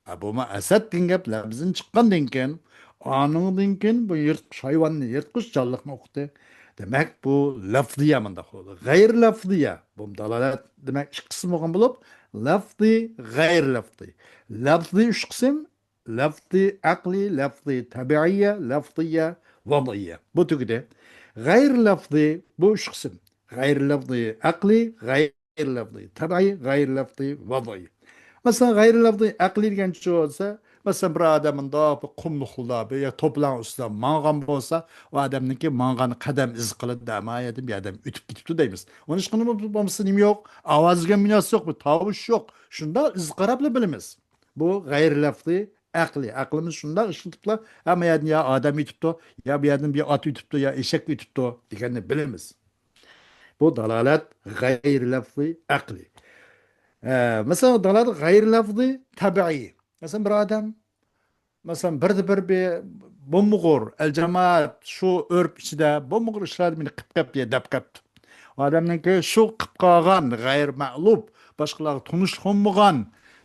ئە، بۇمۇ ئەسەد دېگەن گەپ لەپزىدىن چىققاندىن كېيىن، ئانىڭدىن كېيىن بۇ يىرتقۇچ ھايۋاننى، يىرتقۇچ جانلىقنى ئۇقتى. دېمەك، بۇ لەفزىيە مۇنداق بولىدۇ. غەيرىي لەفزىيە، بۇمۇ دالالەت، دېمەك، ئىككى قىسىم بولغان بولۇپ، لەفزىي، غەيرىي لەفزىي. لەفزىي ئۈچ قىسىم، لەفزىي ئەقلىي، لەفزىي تەبىئىيە، لەفزىيە ۋەزئىيە. بۇ تۈگىدى. غەيرىي لەفزىي بۇ ئۈچ قىسىم. غەيرىي لەفزىي ئەقلىي، غەيرىي لەفزىي تەبىئىي، غەيرىي لەفزىي ۋەزئىي. مەسىلەن، غەيرىي لەفزىي ئەقلىي دېگەن چۇ دېسە، مەسىلەن، بىر ئادەم مۇنداق بىر قۇملۇقلاردا بىر يا توپىلاڭ ئۈستىدە ماڭغان بولسا، ئۇ ئادەمنىڭكى ماڭغان قەدەم ئىزى قىلىنىدۇ، ما يەردىن بىر ئادەم ئۆتۈپ كېتىپتۇ دەيمىز. ئۇنىڭ ھېچقانداق بولمىسا نېمە يوق، ئاۋاز دېگەن بىر نەرسە يوق، بىر تاۋۇش يوق. شۇنداق ئىز قاراپلا بىلىمىز. بۇ غەيرىي لەفزىي ئەقلىي. ئەقلىمىز شۇنداق ئىشلىتىپلا، ھە، ما يەردىن يا ئادەم ئۆتۈپتۇ، يا بۇ يەردىن بىر ئات ئۆتۈپتۇ، يا ئېشەك ئۆتۈپتۇ دېگەننى بىلىمىز. بۇ دالالەت غەيرىي لەفزىي ئەقلىي. ئە، مەسىلەن، دالالەت غەيرىي لەفزىي تەبىئىي. مەسىلەن، بىر ئادەم، مەسىلەن، بىردە بىر بىر بومبىغۇر، ئەل جامائەت شۇ ئۆرپ ئىچىدە بومبىغۇر ئىشلاردا مېنى قىپ قەپتى، دەپ قەپتۇ. ئادەمنىڭكى شۇ قىپ قالغان، غەيرىي مەلۇم، باشقىلارغا تونۇشلۇق بولمىغان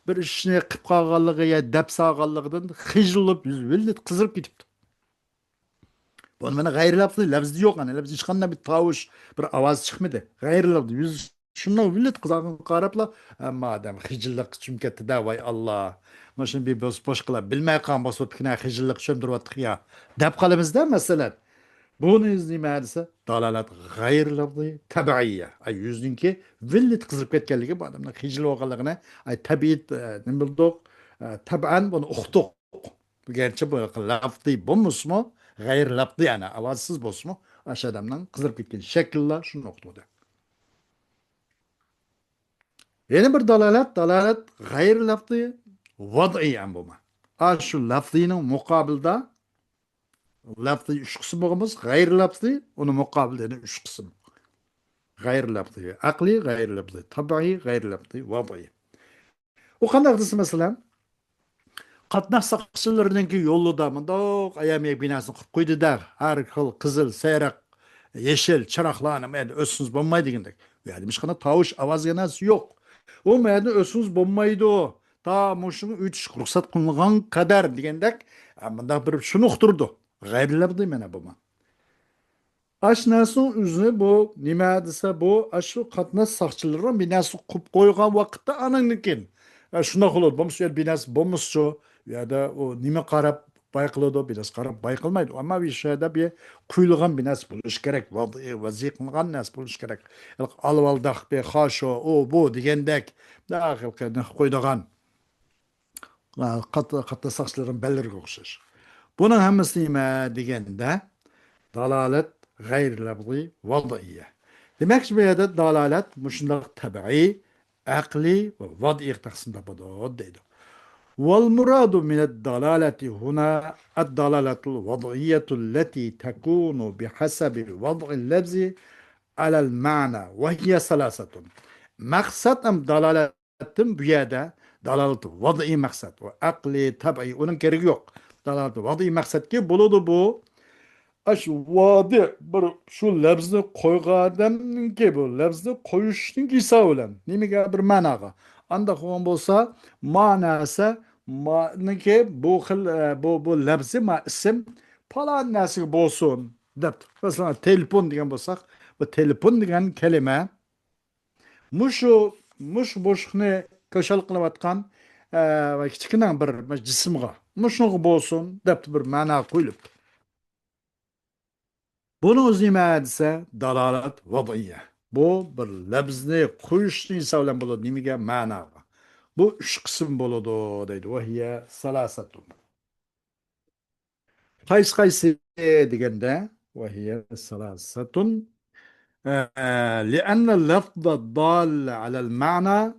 بىر ئىشنى قىپ قالغانلىقى يا دەپ سالغانلىقىدىن خىجىل بولۇپ، يۈزى ۋىللىتى قىزىرىپ كېتىپتۇ. بۇنى مانا غەيرىي لەپزىي، لەپزىدە يوق، ئەنە لەپزىدە ھېچقانداق بىر تاۋۇش، بىر ئاۋاز چىقمىدى. غەيرىي لەپزىي، يۈزى شۇنداق ۋىللىتى قىزارغانغا قاراپلا، ھەممە ئادەم خىجىللىققا چۆمۈپ كەتتى-دە، ۋاي ئاللا. مانا شۇنى بىر بوش، بوشقىلار بىلمەي قالغان بولسا بوپتىكەن، خىجىللىققا چۆمدۈرۈۋاتتۇق يا، دەپ قالىمىز-دە، مەسىلەن. بۇنى نېمە دېسە، دالالەت غەيرىي لەپزىي تەبىئىيە. ئاي، يۈزىنىڭكى ۋىللىتى قىزىرىپ كەتكەنلىكى، بۇ ئادەمنىڭ خىجىل بولغانلىقىنى، ئاي، تەبىئىي، ئە، نېمە بىلدۇق؟ ئە، تەبىئەن بۇنى ئۇقتۇق. گەرچە بۇ لەپزىي بولمىسىمۇ، غەيرىي لەپزىي، يەنى ئاۋازسىز بولسىمۇ، ئاشۇ ئادەمنىڭ قىزىرىپ كەتكەن شەكلىلا شۇنى ئۇقتۇردى. يەنە بىر دالالەت، دالالەت غەيرىي لەپزىي ۋەزئىي ئەم بولما. ئاشۇ لەپزىينىڭ مۇقابىلىدا لەپزىي ئۈچ قىسىم بولغان بولسا، غەيرىي لەپزىي ئۇنىڭ مۇقابىلىدا يەنە ئۈچ قىسىم. غەيرىي لەپزىي ئەقلىي، غەيرىي لەپزىي تەبىئىي، غەيرىي لەپزىي ۋەزئىي. ئۇ قانداق دېسە، مەسىلەن، قاتناش ساقچىلىرىنىڭكى يولىدا مۇنداق ئايامىيە بىناسىنى قۇرۇپ قويدى-دە، ھەر خىل قىزىل، سېرىق، يېشىل چىراغلارنى ما يەردە ئۆتسىڭىز بولمايدۇ دېگەندەك. ئۇ يەردە ھېچقانداق تاۋۇش، ئاۋاز دېگەن نەرسە يوق. ئۇ ما يەردە ئۆتسىڭىز بولمايدۇ. تا مۇشۇنىڭ ئۆتۈشكە رۇخسەت قىلىنغان قەدەر دېگەندەك، ھە، مۇنداق بىر شۇنى ئۇقتۇرىدۇ. غەيرىي لەپزىي مانا بۇمۇ. ئاشۇ نەرسىنىڭ ئۆزىنى بۇ نېمە دېسە، بۇ ئاشۇ قاتناش ساقچىلىرىنىڭ بىناسى قۇرۇپ قويغان ۋاقىتتا ئانىڭدىن كېيىن، ئە، شۇنداق بولىدۇ. بولمىسا، يەنە بىناسى بولمىسىچۇ، ئۇ يەردە ئۇ نېمە قاراپ بايقىلىدۇ، بىناسى قاراپ بايقالمايدۇ. ئەمما بۇ يەردە بىر قويۇلغان بىناسى بولۇشى كېرەك، ۋەزىي قىلىنغان نەرسە بولۇشى كېرەك. ئالۋالداق بىر خاشو، ئۇ، بۇ دېگەندەك، قويىدىغان. قات-، قاتناش ساقچىلىرىنىڭ بەللىرىگە ئوخشاش. بۇنىڭ ھەممىسى نېمە دېگەندە، دالالەت غەيرىي لەپزىي ۋەزئىيە. دېمەكچى، بۇ يەردە دالالەت مۇشۇنداق تەبىئىي، ئەقلىي ۋە ۋەزئىي تەقسىمدە بولىدۇ دەيدۇ. والمراد من الدلالة هنا الدلالة الوضعية التي تكون بحسب وضع اللفظ على المعنى وهي ثلاثة. مەقسەت ھەم دالالەت دالالەتتىن بۇ يەردە دالالەت ۋەزئىي مەقسەت، ئۇ ئەقلىي، تەبىئىي، ئۇنىڭ كېرىكى يوق. دالالەت ۋەزئىي مەقسەتكە بولىدۇ بۇ. ئاشۇ ۋادى بىر شۇ لەپزىنى قويغان ئادەمنىڭكى، بۇ لەپزىنى قويۇشنىڭ ھېسابى بىلەن نېمىگە بىر مەناغا. ئانداق بولغان بولسا، ما نەرسە، مانىڭكى بۇ خىل، ئە، بۇ، بۇ لەپزى، ما ئىسىم پالان نەرسىگە بولسۇن دەپ. مەسىلەن، تېلېفون دېگەن بولساق، بۇ تېلېفون دېگەن كەلىمە مۇشۇ، مۇشۇ بوشلۇقنى كۆشال قىلىۋاتقان، ئە، كىچىككىنە بىر جىسىمغا، مۇشۇنىڭغا بولسۇن دەپ بىر مەنا قويۇلۇپتۇ. بۇنىڭ ئۆزى نېمە دېسە، دالالەت ۋەزئىيە. بۇ بىر لەپزنى قويۇشنى ھېسابلىغان بولىدۇ. نېمىگە؟ مەناغا. بۇ ئۈچ قىسىم بولىدۇ دەيدۇ. وهي ثلاثة. قايسى قايسى دېگەندە، وهي ثلاثة. ئە، لأن اللفظ الدال على المعنى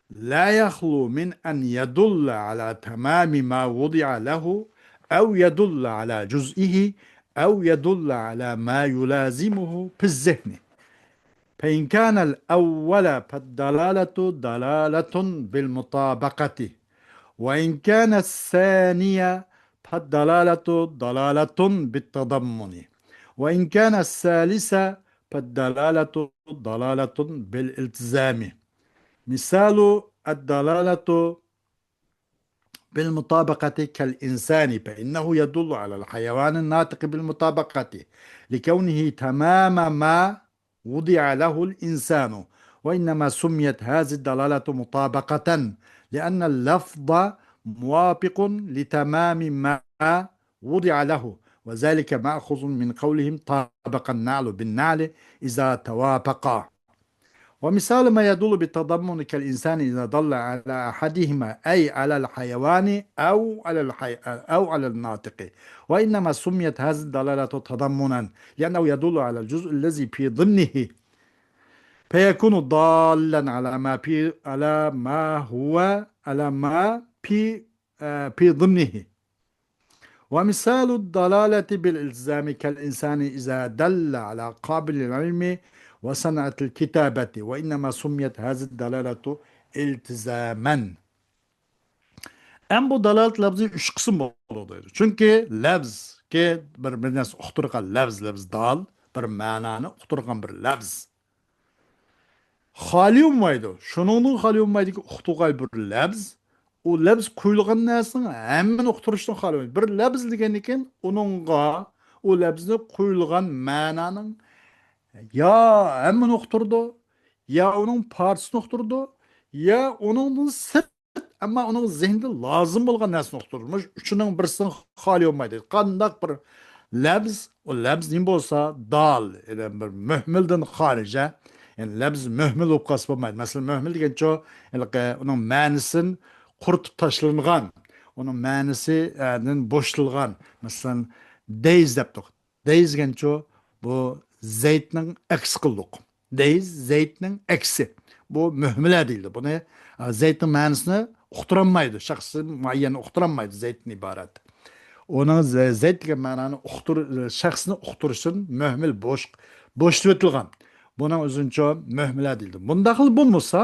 لا يخلو من أن يدل على تمام ما وضع له، أو يدل على جزئه، أو يدل على ما يلازمه في الذهن. فإن كان الأول فالدلالة دلالة بالمطابقة، وإن كان الثاني فالدلالة دلالة بالتضمن، وإن كان الثالث فالدلالة دلالة بالالتزام. مثال الدلالة بالمطابقة كالإنسان، فإنه يدل على الحيوان الناطق بالمطابقة لكونه تمام ما وضع له الإنسان، وإنما سميت هذه الدلالة مطابقة لأن اللفظ موافق لتمام ما وضع له، وذلك مأخوذ من قولهم طابق النعل بالنعل إذا توافقا. ومثال ما يدل بالتضمن كالإنسان إذا دل على أحدهما أي على الحيوان أو على الحي-، أو على الناطق، وإنما سميت هذه الدلالة تضمنا لأنه يدل على الجزء الذي في ضمنه، فيكون دالا على ما في، على ما هو، على ما في، آه، في ضمنه. ومثال الدلالة بالالتزام كالإنسان إذا دل على قابل العلم وصنعة الكتابة، وإنما سميت هذه الدلالة التزاما. ئەمما بۇ دالالەت لەپزى ئۈچ قىسىم بولىدۇ دەيدۇ. چۈنكى لەپزكى بىر، بىر نەرسە ئۇقتۇرغان لەپز، لەپز دال، بىر مەنانى ئۇقتۇرغان بىر لەپز. خالىي بولمايدۇ. شۇنىڭدىن خالىي بولمايدۇكى، ئۇقتۇرغان بىر لەپز، ئۇ لەپز قويۇلغان نەرسىنىڭ ھەممىنى ئۇقتۇرۇشتىن خالىي بولمايدۇ. بىر لەپز دېگەندىن كېيىن ئۇنىڭغا، ئۇ لەپزنى قويۇلغان مەنانىڭ يا ھەممىنى ئۇقتۇرىدۇ، يا ئۇنىڭ پارچىسىنى ئۇقتۇرىدۇ، يا ئۇنىڭدىن سىرت، ئەمما ئۇنىڭ زېھنىدە لازىم بولغان نەرسىنى ئۇقتۇرىدۇ. مۇشۇ ئۈچىنىڭ بىرسىنىڭ خالىي بولمايدۇ. قانداق بىر لەپز، ئۇ لەپز نېمە بولسا، دال، يەنى بىر مۆھمىلدىن خارىج، ھە؟ يەنى لەپز مۆھمىل بولۇپ قالسا بولمايدۇ. مەسىلەن، مۆھمىل دېگەنچۇ، ھېلىقى ئۇنىڭ مەنىسىدىن قۇرۇتۇپ تاشلانغان، ئۇنىڭ مەنىسىدىن بوشىتىلغان. مەسىلەن، دەيز دەپتۇق. دەيز دېگەنچۇ، بۇ زەيتنىڭ ئەكسى قىلدۇق. دەيز زەيتنىڭ ئەكسى. بۇ مۆھمىلە دېيىلدى. بۇنى، ئا، زەيتنىڭ مەنىسىنى ئۇقتۇرالمايدۇ. شەخسى مۇئەييەننى ئۇقتۇرالمايدۇ زەيتتىن ئىبارەت. ئۇنىڭ زە-، زەيت دېگەن مەنانى ئۇقتۇر-، شەخسنى ئۇقتۇرۇشتىن مۆھمىل بوش-، بوشىتىۋېتىلغان. بۇنىڭ ئۆزىنىچۇ مۆھمىلە دېيىلدى. بۇنداقلا بولمىسا،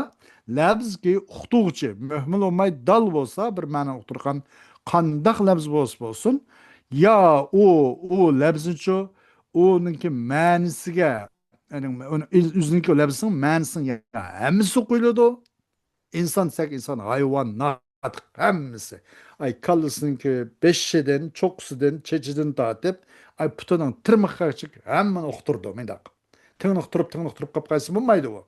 لەپزكى ئۇقتۇرغۇچى مۆھمىل بولماي دال بولسا، بىر مەنانى ئۇقتۇرغان قانداق لەپز بولسا بولسۇن، يا ئۇ، ئۇ لەپزنىچۇ، ئۇنىڭكى مەنىسىگە، يەنى ئۇنى ئۆز-، ئۆزىنىڭكى لەپزىنىڭ مەنىسىنىڭ يا ھەممىسى قويۇلىدۇ. ئىنسان دېسەك ئىنسان، ھايۋان، ناتىق ھەممىسى. ئاي، كاللىسىنىڭكى بېشىدىن، چوققىسىدىن، چېچىدىن تارتىپ، ئاي، پۇتىنىڭ تىرمىقىغىچە ھەممىنى ئۇقتۇرىدۇ مۇنداق. تىڭنى ئۇقتۇرۇپ، تىڭنى ئۇقتۇرۇپ قالسا بولمايدۇ ئۇ.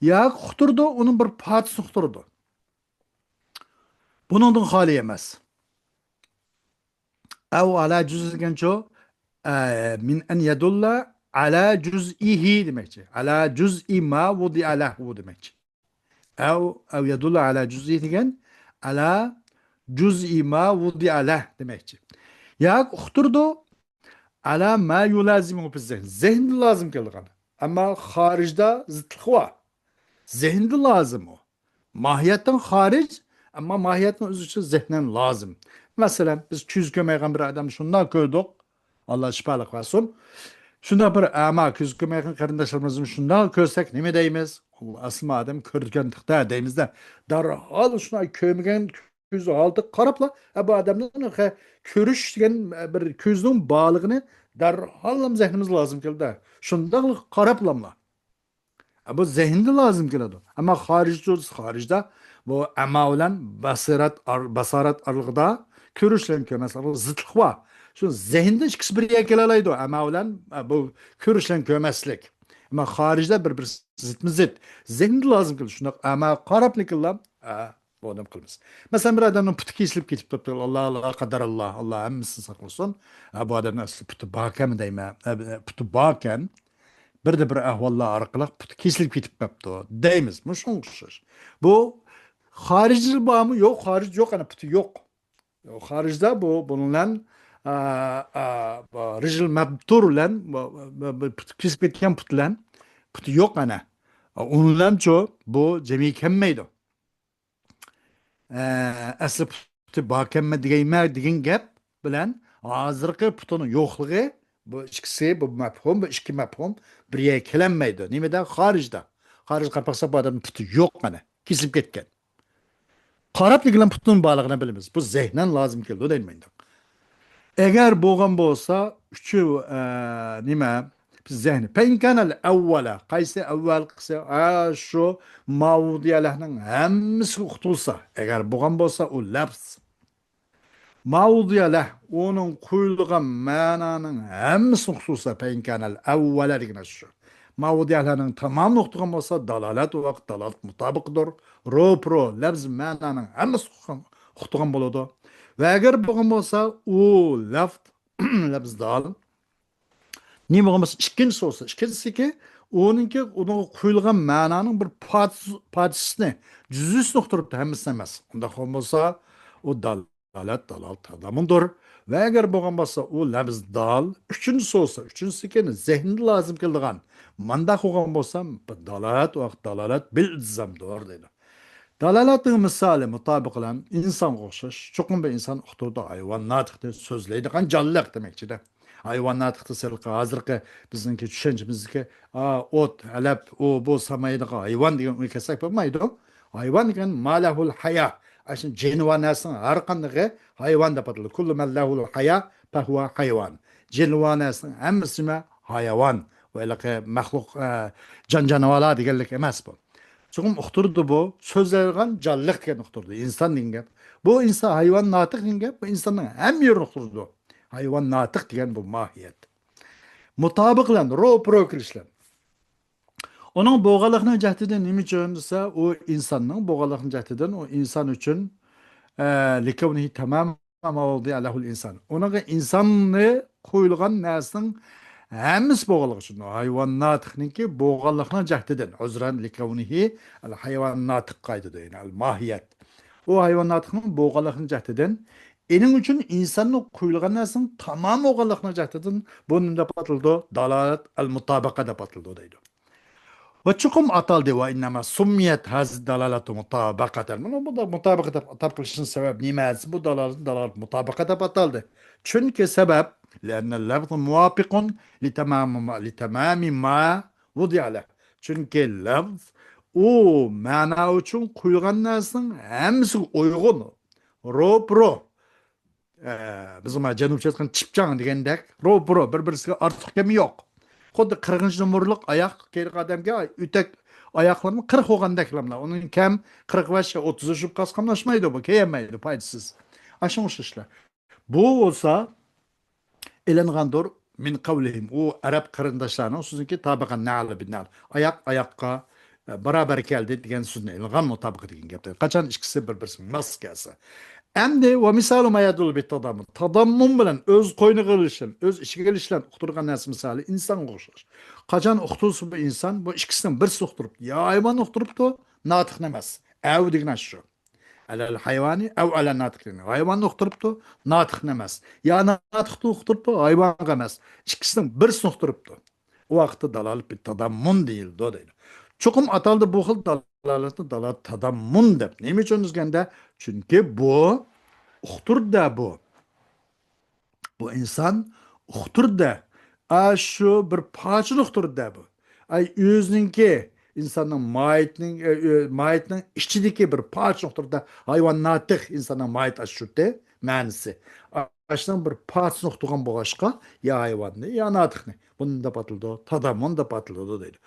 ياكى ئۇقتۇرىدۇ، ئۇنىڭ بىر پارچىسىنى ئۇقتۇرىدۇ. بۇنىڭدىن خالىي ئەمەس. ئەۋ ئالا جۇزئى دېگەنچۇ، ئە، مىن ئەن يەدۇللا ئالا جۇزئىھى دېمەكچى. ئالا جۇزئى ما ۋۇدىئە لەھۇ دېمەكچى. ئەۋ، ئەۋ يەدۇللا ئالا جۇزئى دېگەن ئالا جۇزئى ما ۋۇدىئە لەھ دېمەكچى. ياكى ئۇقتۇرىدۇ، ئالا ما يۇلازىمۇ فىز زېھن. زېھنىدە لازىم كېلىدىغان. ئەمما خارىجدا زىتلىقى بار. زېھنىدە لازىم ئۇ. ماھىيەتتىن خارىج، ئەمما ماھىيەتنىڭ ئۆزى ئۈچۈن زېھنەن لازىم. مەسىلەن، بىز كۆزى كۆرمەيدىغان بىر ئادەمنى شۇنداق كۆردۇق. ئاللا شىپالىق بەرسۇن. شۇنداق بىر ئەما، كۆزى كۆرمەيدىغان قېرىنداشلىرىمىزنى شۇنداق كۆرسەك نېمە دەيمىز؟ ئۇ ئەسلى ئادەم كۆرىدىكەن تېخىدا دەيمىز-دە. دەرھال شۇنداق كۆرمىگەن كۆز ھالىتىگە قاراپلا، ئە، بۇ ئادەمنىڭ خە-، كۆرۈش دېگەن، ئە، بىر كۆزنىڭ بارلىقىنى دەرھاللا زېھنىمىزگە لازىم كېلىدۇ. شۇنداقلا قاراپلاملا. ئە، بۇ زېھىندە لازىم كېلىدۇ. ئەمما خارىجدا، خارىجدا بۇ ئەما بىلەن باسىرەت ئار-، باسارەت ئارىلىقىدا، كۆرۈش بىلەن كۆرمەسلىك ئارىلىقىدا زىتلىق بار. شۇ زېھىندا ئىككىسى بىر يەرگە كېلەلەيدۇ. ئەما بىلەن، ئە، بۇ كۆرۈش بىلەن كۆرمەسلىك. ئەمما خارىجدا بىر-بىرى زىتمۇ زىت. زېھىندە لازىم كېلىدۇ. شۇنداق ئەما قاراپلا كېلىلا، ئە، بۇ ئادەم قىلمىسا. مەسىلەن، بىر ئادەمنىڭ پۇتى كېسىلىپ كېتىپ تۇرۇپتۇ. ئاللا، ئاللا، قەدەراللا، ئاللا ھەممىسىنى ساقلىسۇن. ھە، بۇ ئادەمنىڭ ئەسلى پۇتى باركەنمۇ دەيمەن. ھە، پۇتى باركەن. بىردە بىر ئەھۋاللار ئارقىلىق پۇتى كېسىلىپ كېتىپ قاپتۇ دەيمىز. مۇشۇنىڭغا ئوخشاش. بۇ خارىجدا بارمۇ؟ يوق، خارىج يوق، ئەنە پۇتى يوق. خارىجدا بۇ، بۇنىڭ بىلەن، ئا، ئا، بۇ رىجل مەبتۇر بىلەن، بۇ، بۇ، بۇ پۇتى كېسىپ كەتكەن پۇت بىلەن، پۇتى يوق ئەنە. ئۇنىڭ بىلەنچۇ بۇ جەمئىي كەلمەيدۇ. ئە، ئەسلى پۇتى باركەنمەن دېگەيمەن دېگەن گەپ بىلەن ھازىرقى پۇتىنىڭ يوقلۇقى، بۇ ئىككىسى، بۇ مەپھۇم، بۇ ئىككى مەپھۇم بىر يەرگە كېلەلمەيدۇ. نېمىدە؟ خارىجدا. خارىجغا قاراپ باقساق، بۇ ئادەمنىڭ پۇتى يوق مانا. كېسىلىپ كەتكەن. قاراپلا بىلەن پۇتىنىڭ بارلىقىنى بىلىمىز. بۇ زېھنەن لازىم كېلىدۇ دەيمەن. ئەگەر بولغان بولسا، ئۈچى، ئە، نېمە؟ بىز زېھنى. فەئىن كانەل ئەۋۋەلە. قايسى ئەۋۋەلقىسى؟ ئە، شۇ ماۋۇدىيەلەرنىڭ ھەممىسىگە ئۇقتۇرۇلسا، ئەگەر بولغان بولسا، ئۇ لەفز. ماۋۇدىيەلە، ئۇنىڭ قويۇلغان مەنانىڭ ھەممىسىنى ئۇقتۇرۇلسا، فەئىن كانەل ئەۋۋەلە دېگىنى شۇ. ماۋۇدىيەلەرنىڭ تامامىنى ئۇقتۇرغان بولسا، دالالەت ۋە دالالەت مۇتابىقىدۇر. روپرو، لەفز مەنانىڭ ھەممىسىنى ئۇقتۇرغان، ئۇقتۇرغان بولىدۇ. ۋە ئەگەر بولغان بولسا، ئۇ لەفز، لەفز دال. نېمە بولغان بولسا، ئىككىنچىسى بولسا، ئىككىنچىسىكى، ئۇنىڭكى، ئۇنىڭغا قويۇلغان مەنانىڭ بىر پارچىسى، پارچىسىنى، جۈزئىسىنى ئۇقتۇرۇپتۇ، ھەممىسىنى ئەمەس. ئۇنداق بولغان بولسا، ئۇ دالالەت، دالالەت تادامۇندۇر. ۋە ئەگەر بولغان بولسا، ئۇ لەفز دال، ئۈچىنچىسى بولسا، ئۈچىنچىسىكى زېھنىدە لازىم كېلىدىغان، مانداق بولغان بولسا، دالالەت ۋە دالالەت بىل ئىلزامدۇر دەيدۇ. دالالەتنىڭ مىسالى مۇتابىق بىلەن ئىنسانغا ئوخشاش. چوقۇم بىر ئىنسان ئۇقتۇرىدۇ، ھايۋان ناتىقنى سۆزلەيدىغان جانلىق دېمەكچىدە. ھايۋان ناتىق دېسە، ھېلىقى ھازىرقى بىزنىڭكى چۈشەنچىمىزدىكى، ئا، ئوت، ئەلەپ، ئۇ، بۇ سامايدىغان ھايۋان دېگەن ئۇنى كەلسەك بولمايدۇ. ھايۋان دېگەن ما لەھۇل ھايا. ئاشۇ جېنىۋار نەرسىنىڭ ھەر قاندىقى ھايۋان دەپ ئاتىلىدۇ. كۇللۇ مەن لەھۇل ھايا پەھۇۋە ھايۋان. جېنىۋار نەرسىنىڭ ھەممىسى نېمە؟ ھايۋان. ۋە ھېلىقى مەخلۇق، ئە، جان-جانىۋارلار دېگەنلىك ئەمەس بۇ. چوقۇم ئۇقتۇرىدۇ بۇ. سۆزلەيدىغان جانلىق دېگەن ئۇقتۇرىدۇ. ئىنسان دېگەن گەپ. بۇ ئىنسان، ھايۋان ناتىق دېگەن گەپ، بۇ ئىنساننىڭ ھەممە يېرىنى ئۇقتۇرىدۇ. ھايۋان ناتىق دېگەن بۇ ماھىيەت. مۇتابىق بىلەن، روپرو كېلىش بىلەن. ئۇنىڭ بولغانلىقىنىڭ جەھىتىدىن نېمە ئۈچۈن دېسە، ئۇ ئىنساننىڭ بولغانلىقىنىڭ جەھىتىدىن، ئۇ ئىنسان ئۈچۈن، ئە، لىكەۋنىھى تامام ما ۋۇدىئە لەھۇل ئىنسان. ئۇنىڭغا ئىنساننى قويۇلغان نەرسىنىڭ ھەممىسى بولغانلىقى ئۈچۈن، ھايۋان ناتىقنىڭكى بولغانلىقىنىڭ جەھىتىدىن، ئۇزرەن لىكەۋنىھى ئەل ھايۋان ناتىققا ئېيتىدۇ، يەنى ئەل ماھىيەت. ئۇ ھايۋان ناتىقنىڭ بولغانلىقىنىڭ جەھىتىدىن، ئېنىڭ ئۈچۈن ئىنساننى قويۇلغان نەرسىنىڭ تامام بولغانلىقىنىڭ جەھىتىدىن بۇ نېمە دەپ ئاتىلىدۇ؟ دالالەت ئەل مۇتابىقە دەپ ئاتىلىدۇ دەيدۇ. ۋە چوقۇم ئاتالدى. ۋە ئىننەما سۇممىيەت ھازى دالالەتۇ مۇتابەقەتەن. بۇنى بۇ مۇتابەقە دەپ ئاتاپ قېلىشنىڭ سەۋەبى نېمە دېسە، بۇ دالالەت، دالالەت مۇتابەقە دەپ ئاتالدى. چۈنكى سەۋەب، لەننە لەفزۇ مۇۋاپىقۇن لىتەمامى ما، لىتەمامى ما ۋۇدىئە لەھ. چۈنكى لەفز ئۇ مەنا ئۈچۈن قويۇلغان نەرسىنىڭ ھەممىسىگە ئۇيغۇن، روپرو. ئە، بىز ما جەنۇبچە ئېيتقان چىپچاڭ دېگەندەك، روپرو، بىر-بىرسىگە ئارتۇق كەم يوق. خۇددى قىرىقىنچى نومۇرلۇق ئاياق كېرىلىك ئادەمگە ئۆتەك ئاياقلىرىمۇ قىرىق بولغاندەكلەملا. ئۇنىڭ كەم قىرىق بەش يا ئوتتۇز يوشۇپ قالسا قاملاشمايدۇ بۇ، كېيەلمەيدۇ، پايدىسىز. ئاشۇنىڭغا ئوخشاشلا. بۇ بولسا ئېلىنغاندۇر مىن قەۋلىھىم، ئۇ ئەرەب قېرىنداشلارنىڭ سۆزىنىڭكى تابىقا نەلى بىنەل. ئاياق ئاياققا، ئە، بارابەر كەلدى دېگەن سۆزدىن ئېلىنغان مۇتابىقە دېگەن گەپتە. قاچان ئىككىسى بىر-بىرسىگە ماس كەلسە. ئەمدى ۋە مىسالۇ ما يەدۇللۇ بىت تاداممۇن. تاداممۇن بىلەن ئۆز قوينىغا ئېلىش بىلەن، ئۆز ئىچىگە ئېلىش بىلەن ئۇقتۇرغان نەرسە مىسالى ئىنسانغا ئوخشاش. قاچان ئۇقتۇرسا بۇ ئىنسان، بۇ ئىككىسىنىڭ بىرسىنى ئۇقتۇرۇپتۇ. يا ھايۋاننى ئۇقتۇرۇپتۇ، ناتىقنى ئەمەس. ئەۋ دېگىنى شۇ. ئەلەل ھايۋانى ئەۋ ئەلەن ناتىقىنى. ھايۋاننى ئۇقتۇرۇپتۇ، ناتىقنى ئەمەس. يا ناتىقنى ئۇقتۇرۇپتۇ، ھايۋانغا ئەمەس. ئىككىسىنىڭ بىرسىنى ئۇقتۇرۇپتۇ. ئۇ ۋاقىتتا دالالەت بىت تاداممۇن دېيىلىدۇ دەيدۇ. چوقۇم ئاتالدى بۇ خىل دالالەتنى دالالەت تاداممۇن دەپ. نېمە ئۈچۈن دېگەندە، چۈنكى بۇ ئۇقتۇرىدۇ بۇ. بۇ ئىنسان ئۇقتۇردى. ئاشۇ بىر پارچىنى ئۇقتۇردى بۇ. ئاي، ئۆزىنىڭكى، ئىنساننىڭ ماھىيىتىنىڭ، ئۆ، ئۆ، ماھىيىتىنىڭ ئىچىدىكى بىر پارچىنى ئۇقتۇردى. ھايۋان ناتىق ئىنساننىڭ ماھىيىتى ئاشۇ مەنىسى. ئاشۇنىڭ بىر پارچىسىنى ئۇقتۇرغان بولغاچقا، يا ھايۋاننى، يا ناتىقنى. بۇنى نېمە دەپ ئاتىلىدۇ؟ تاداممۇن دەپ ئاتىلىدۇ دەيدۇ.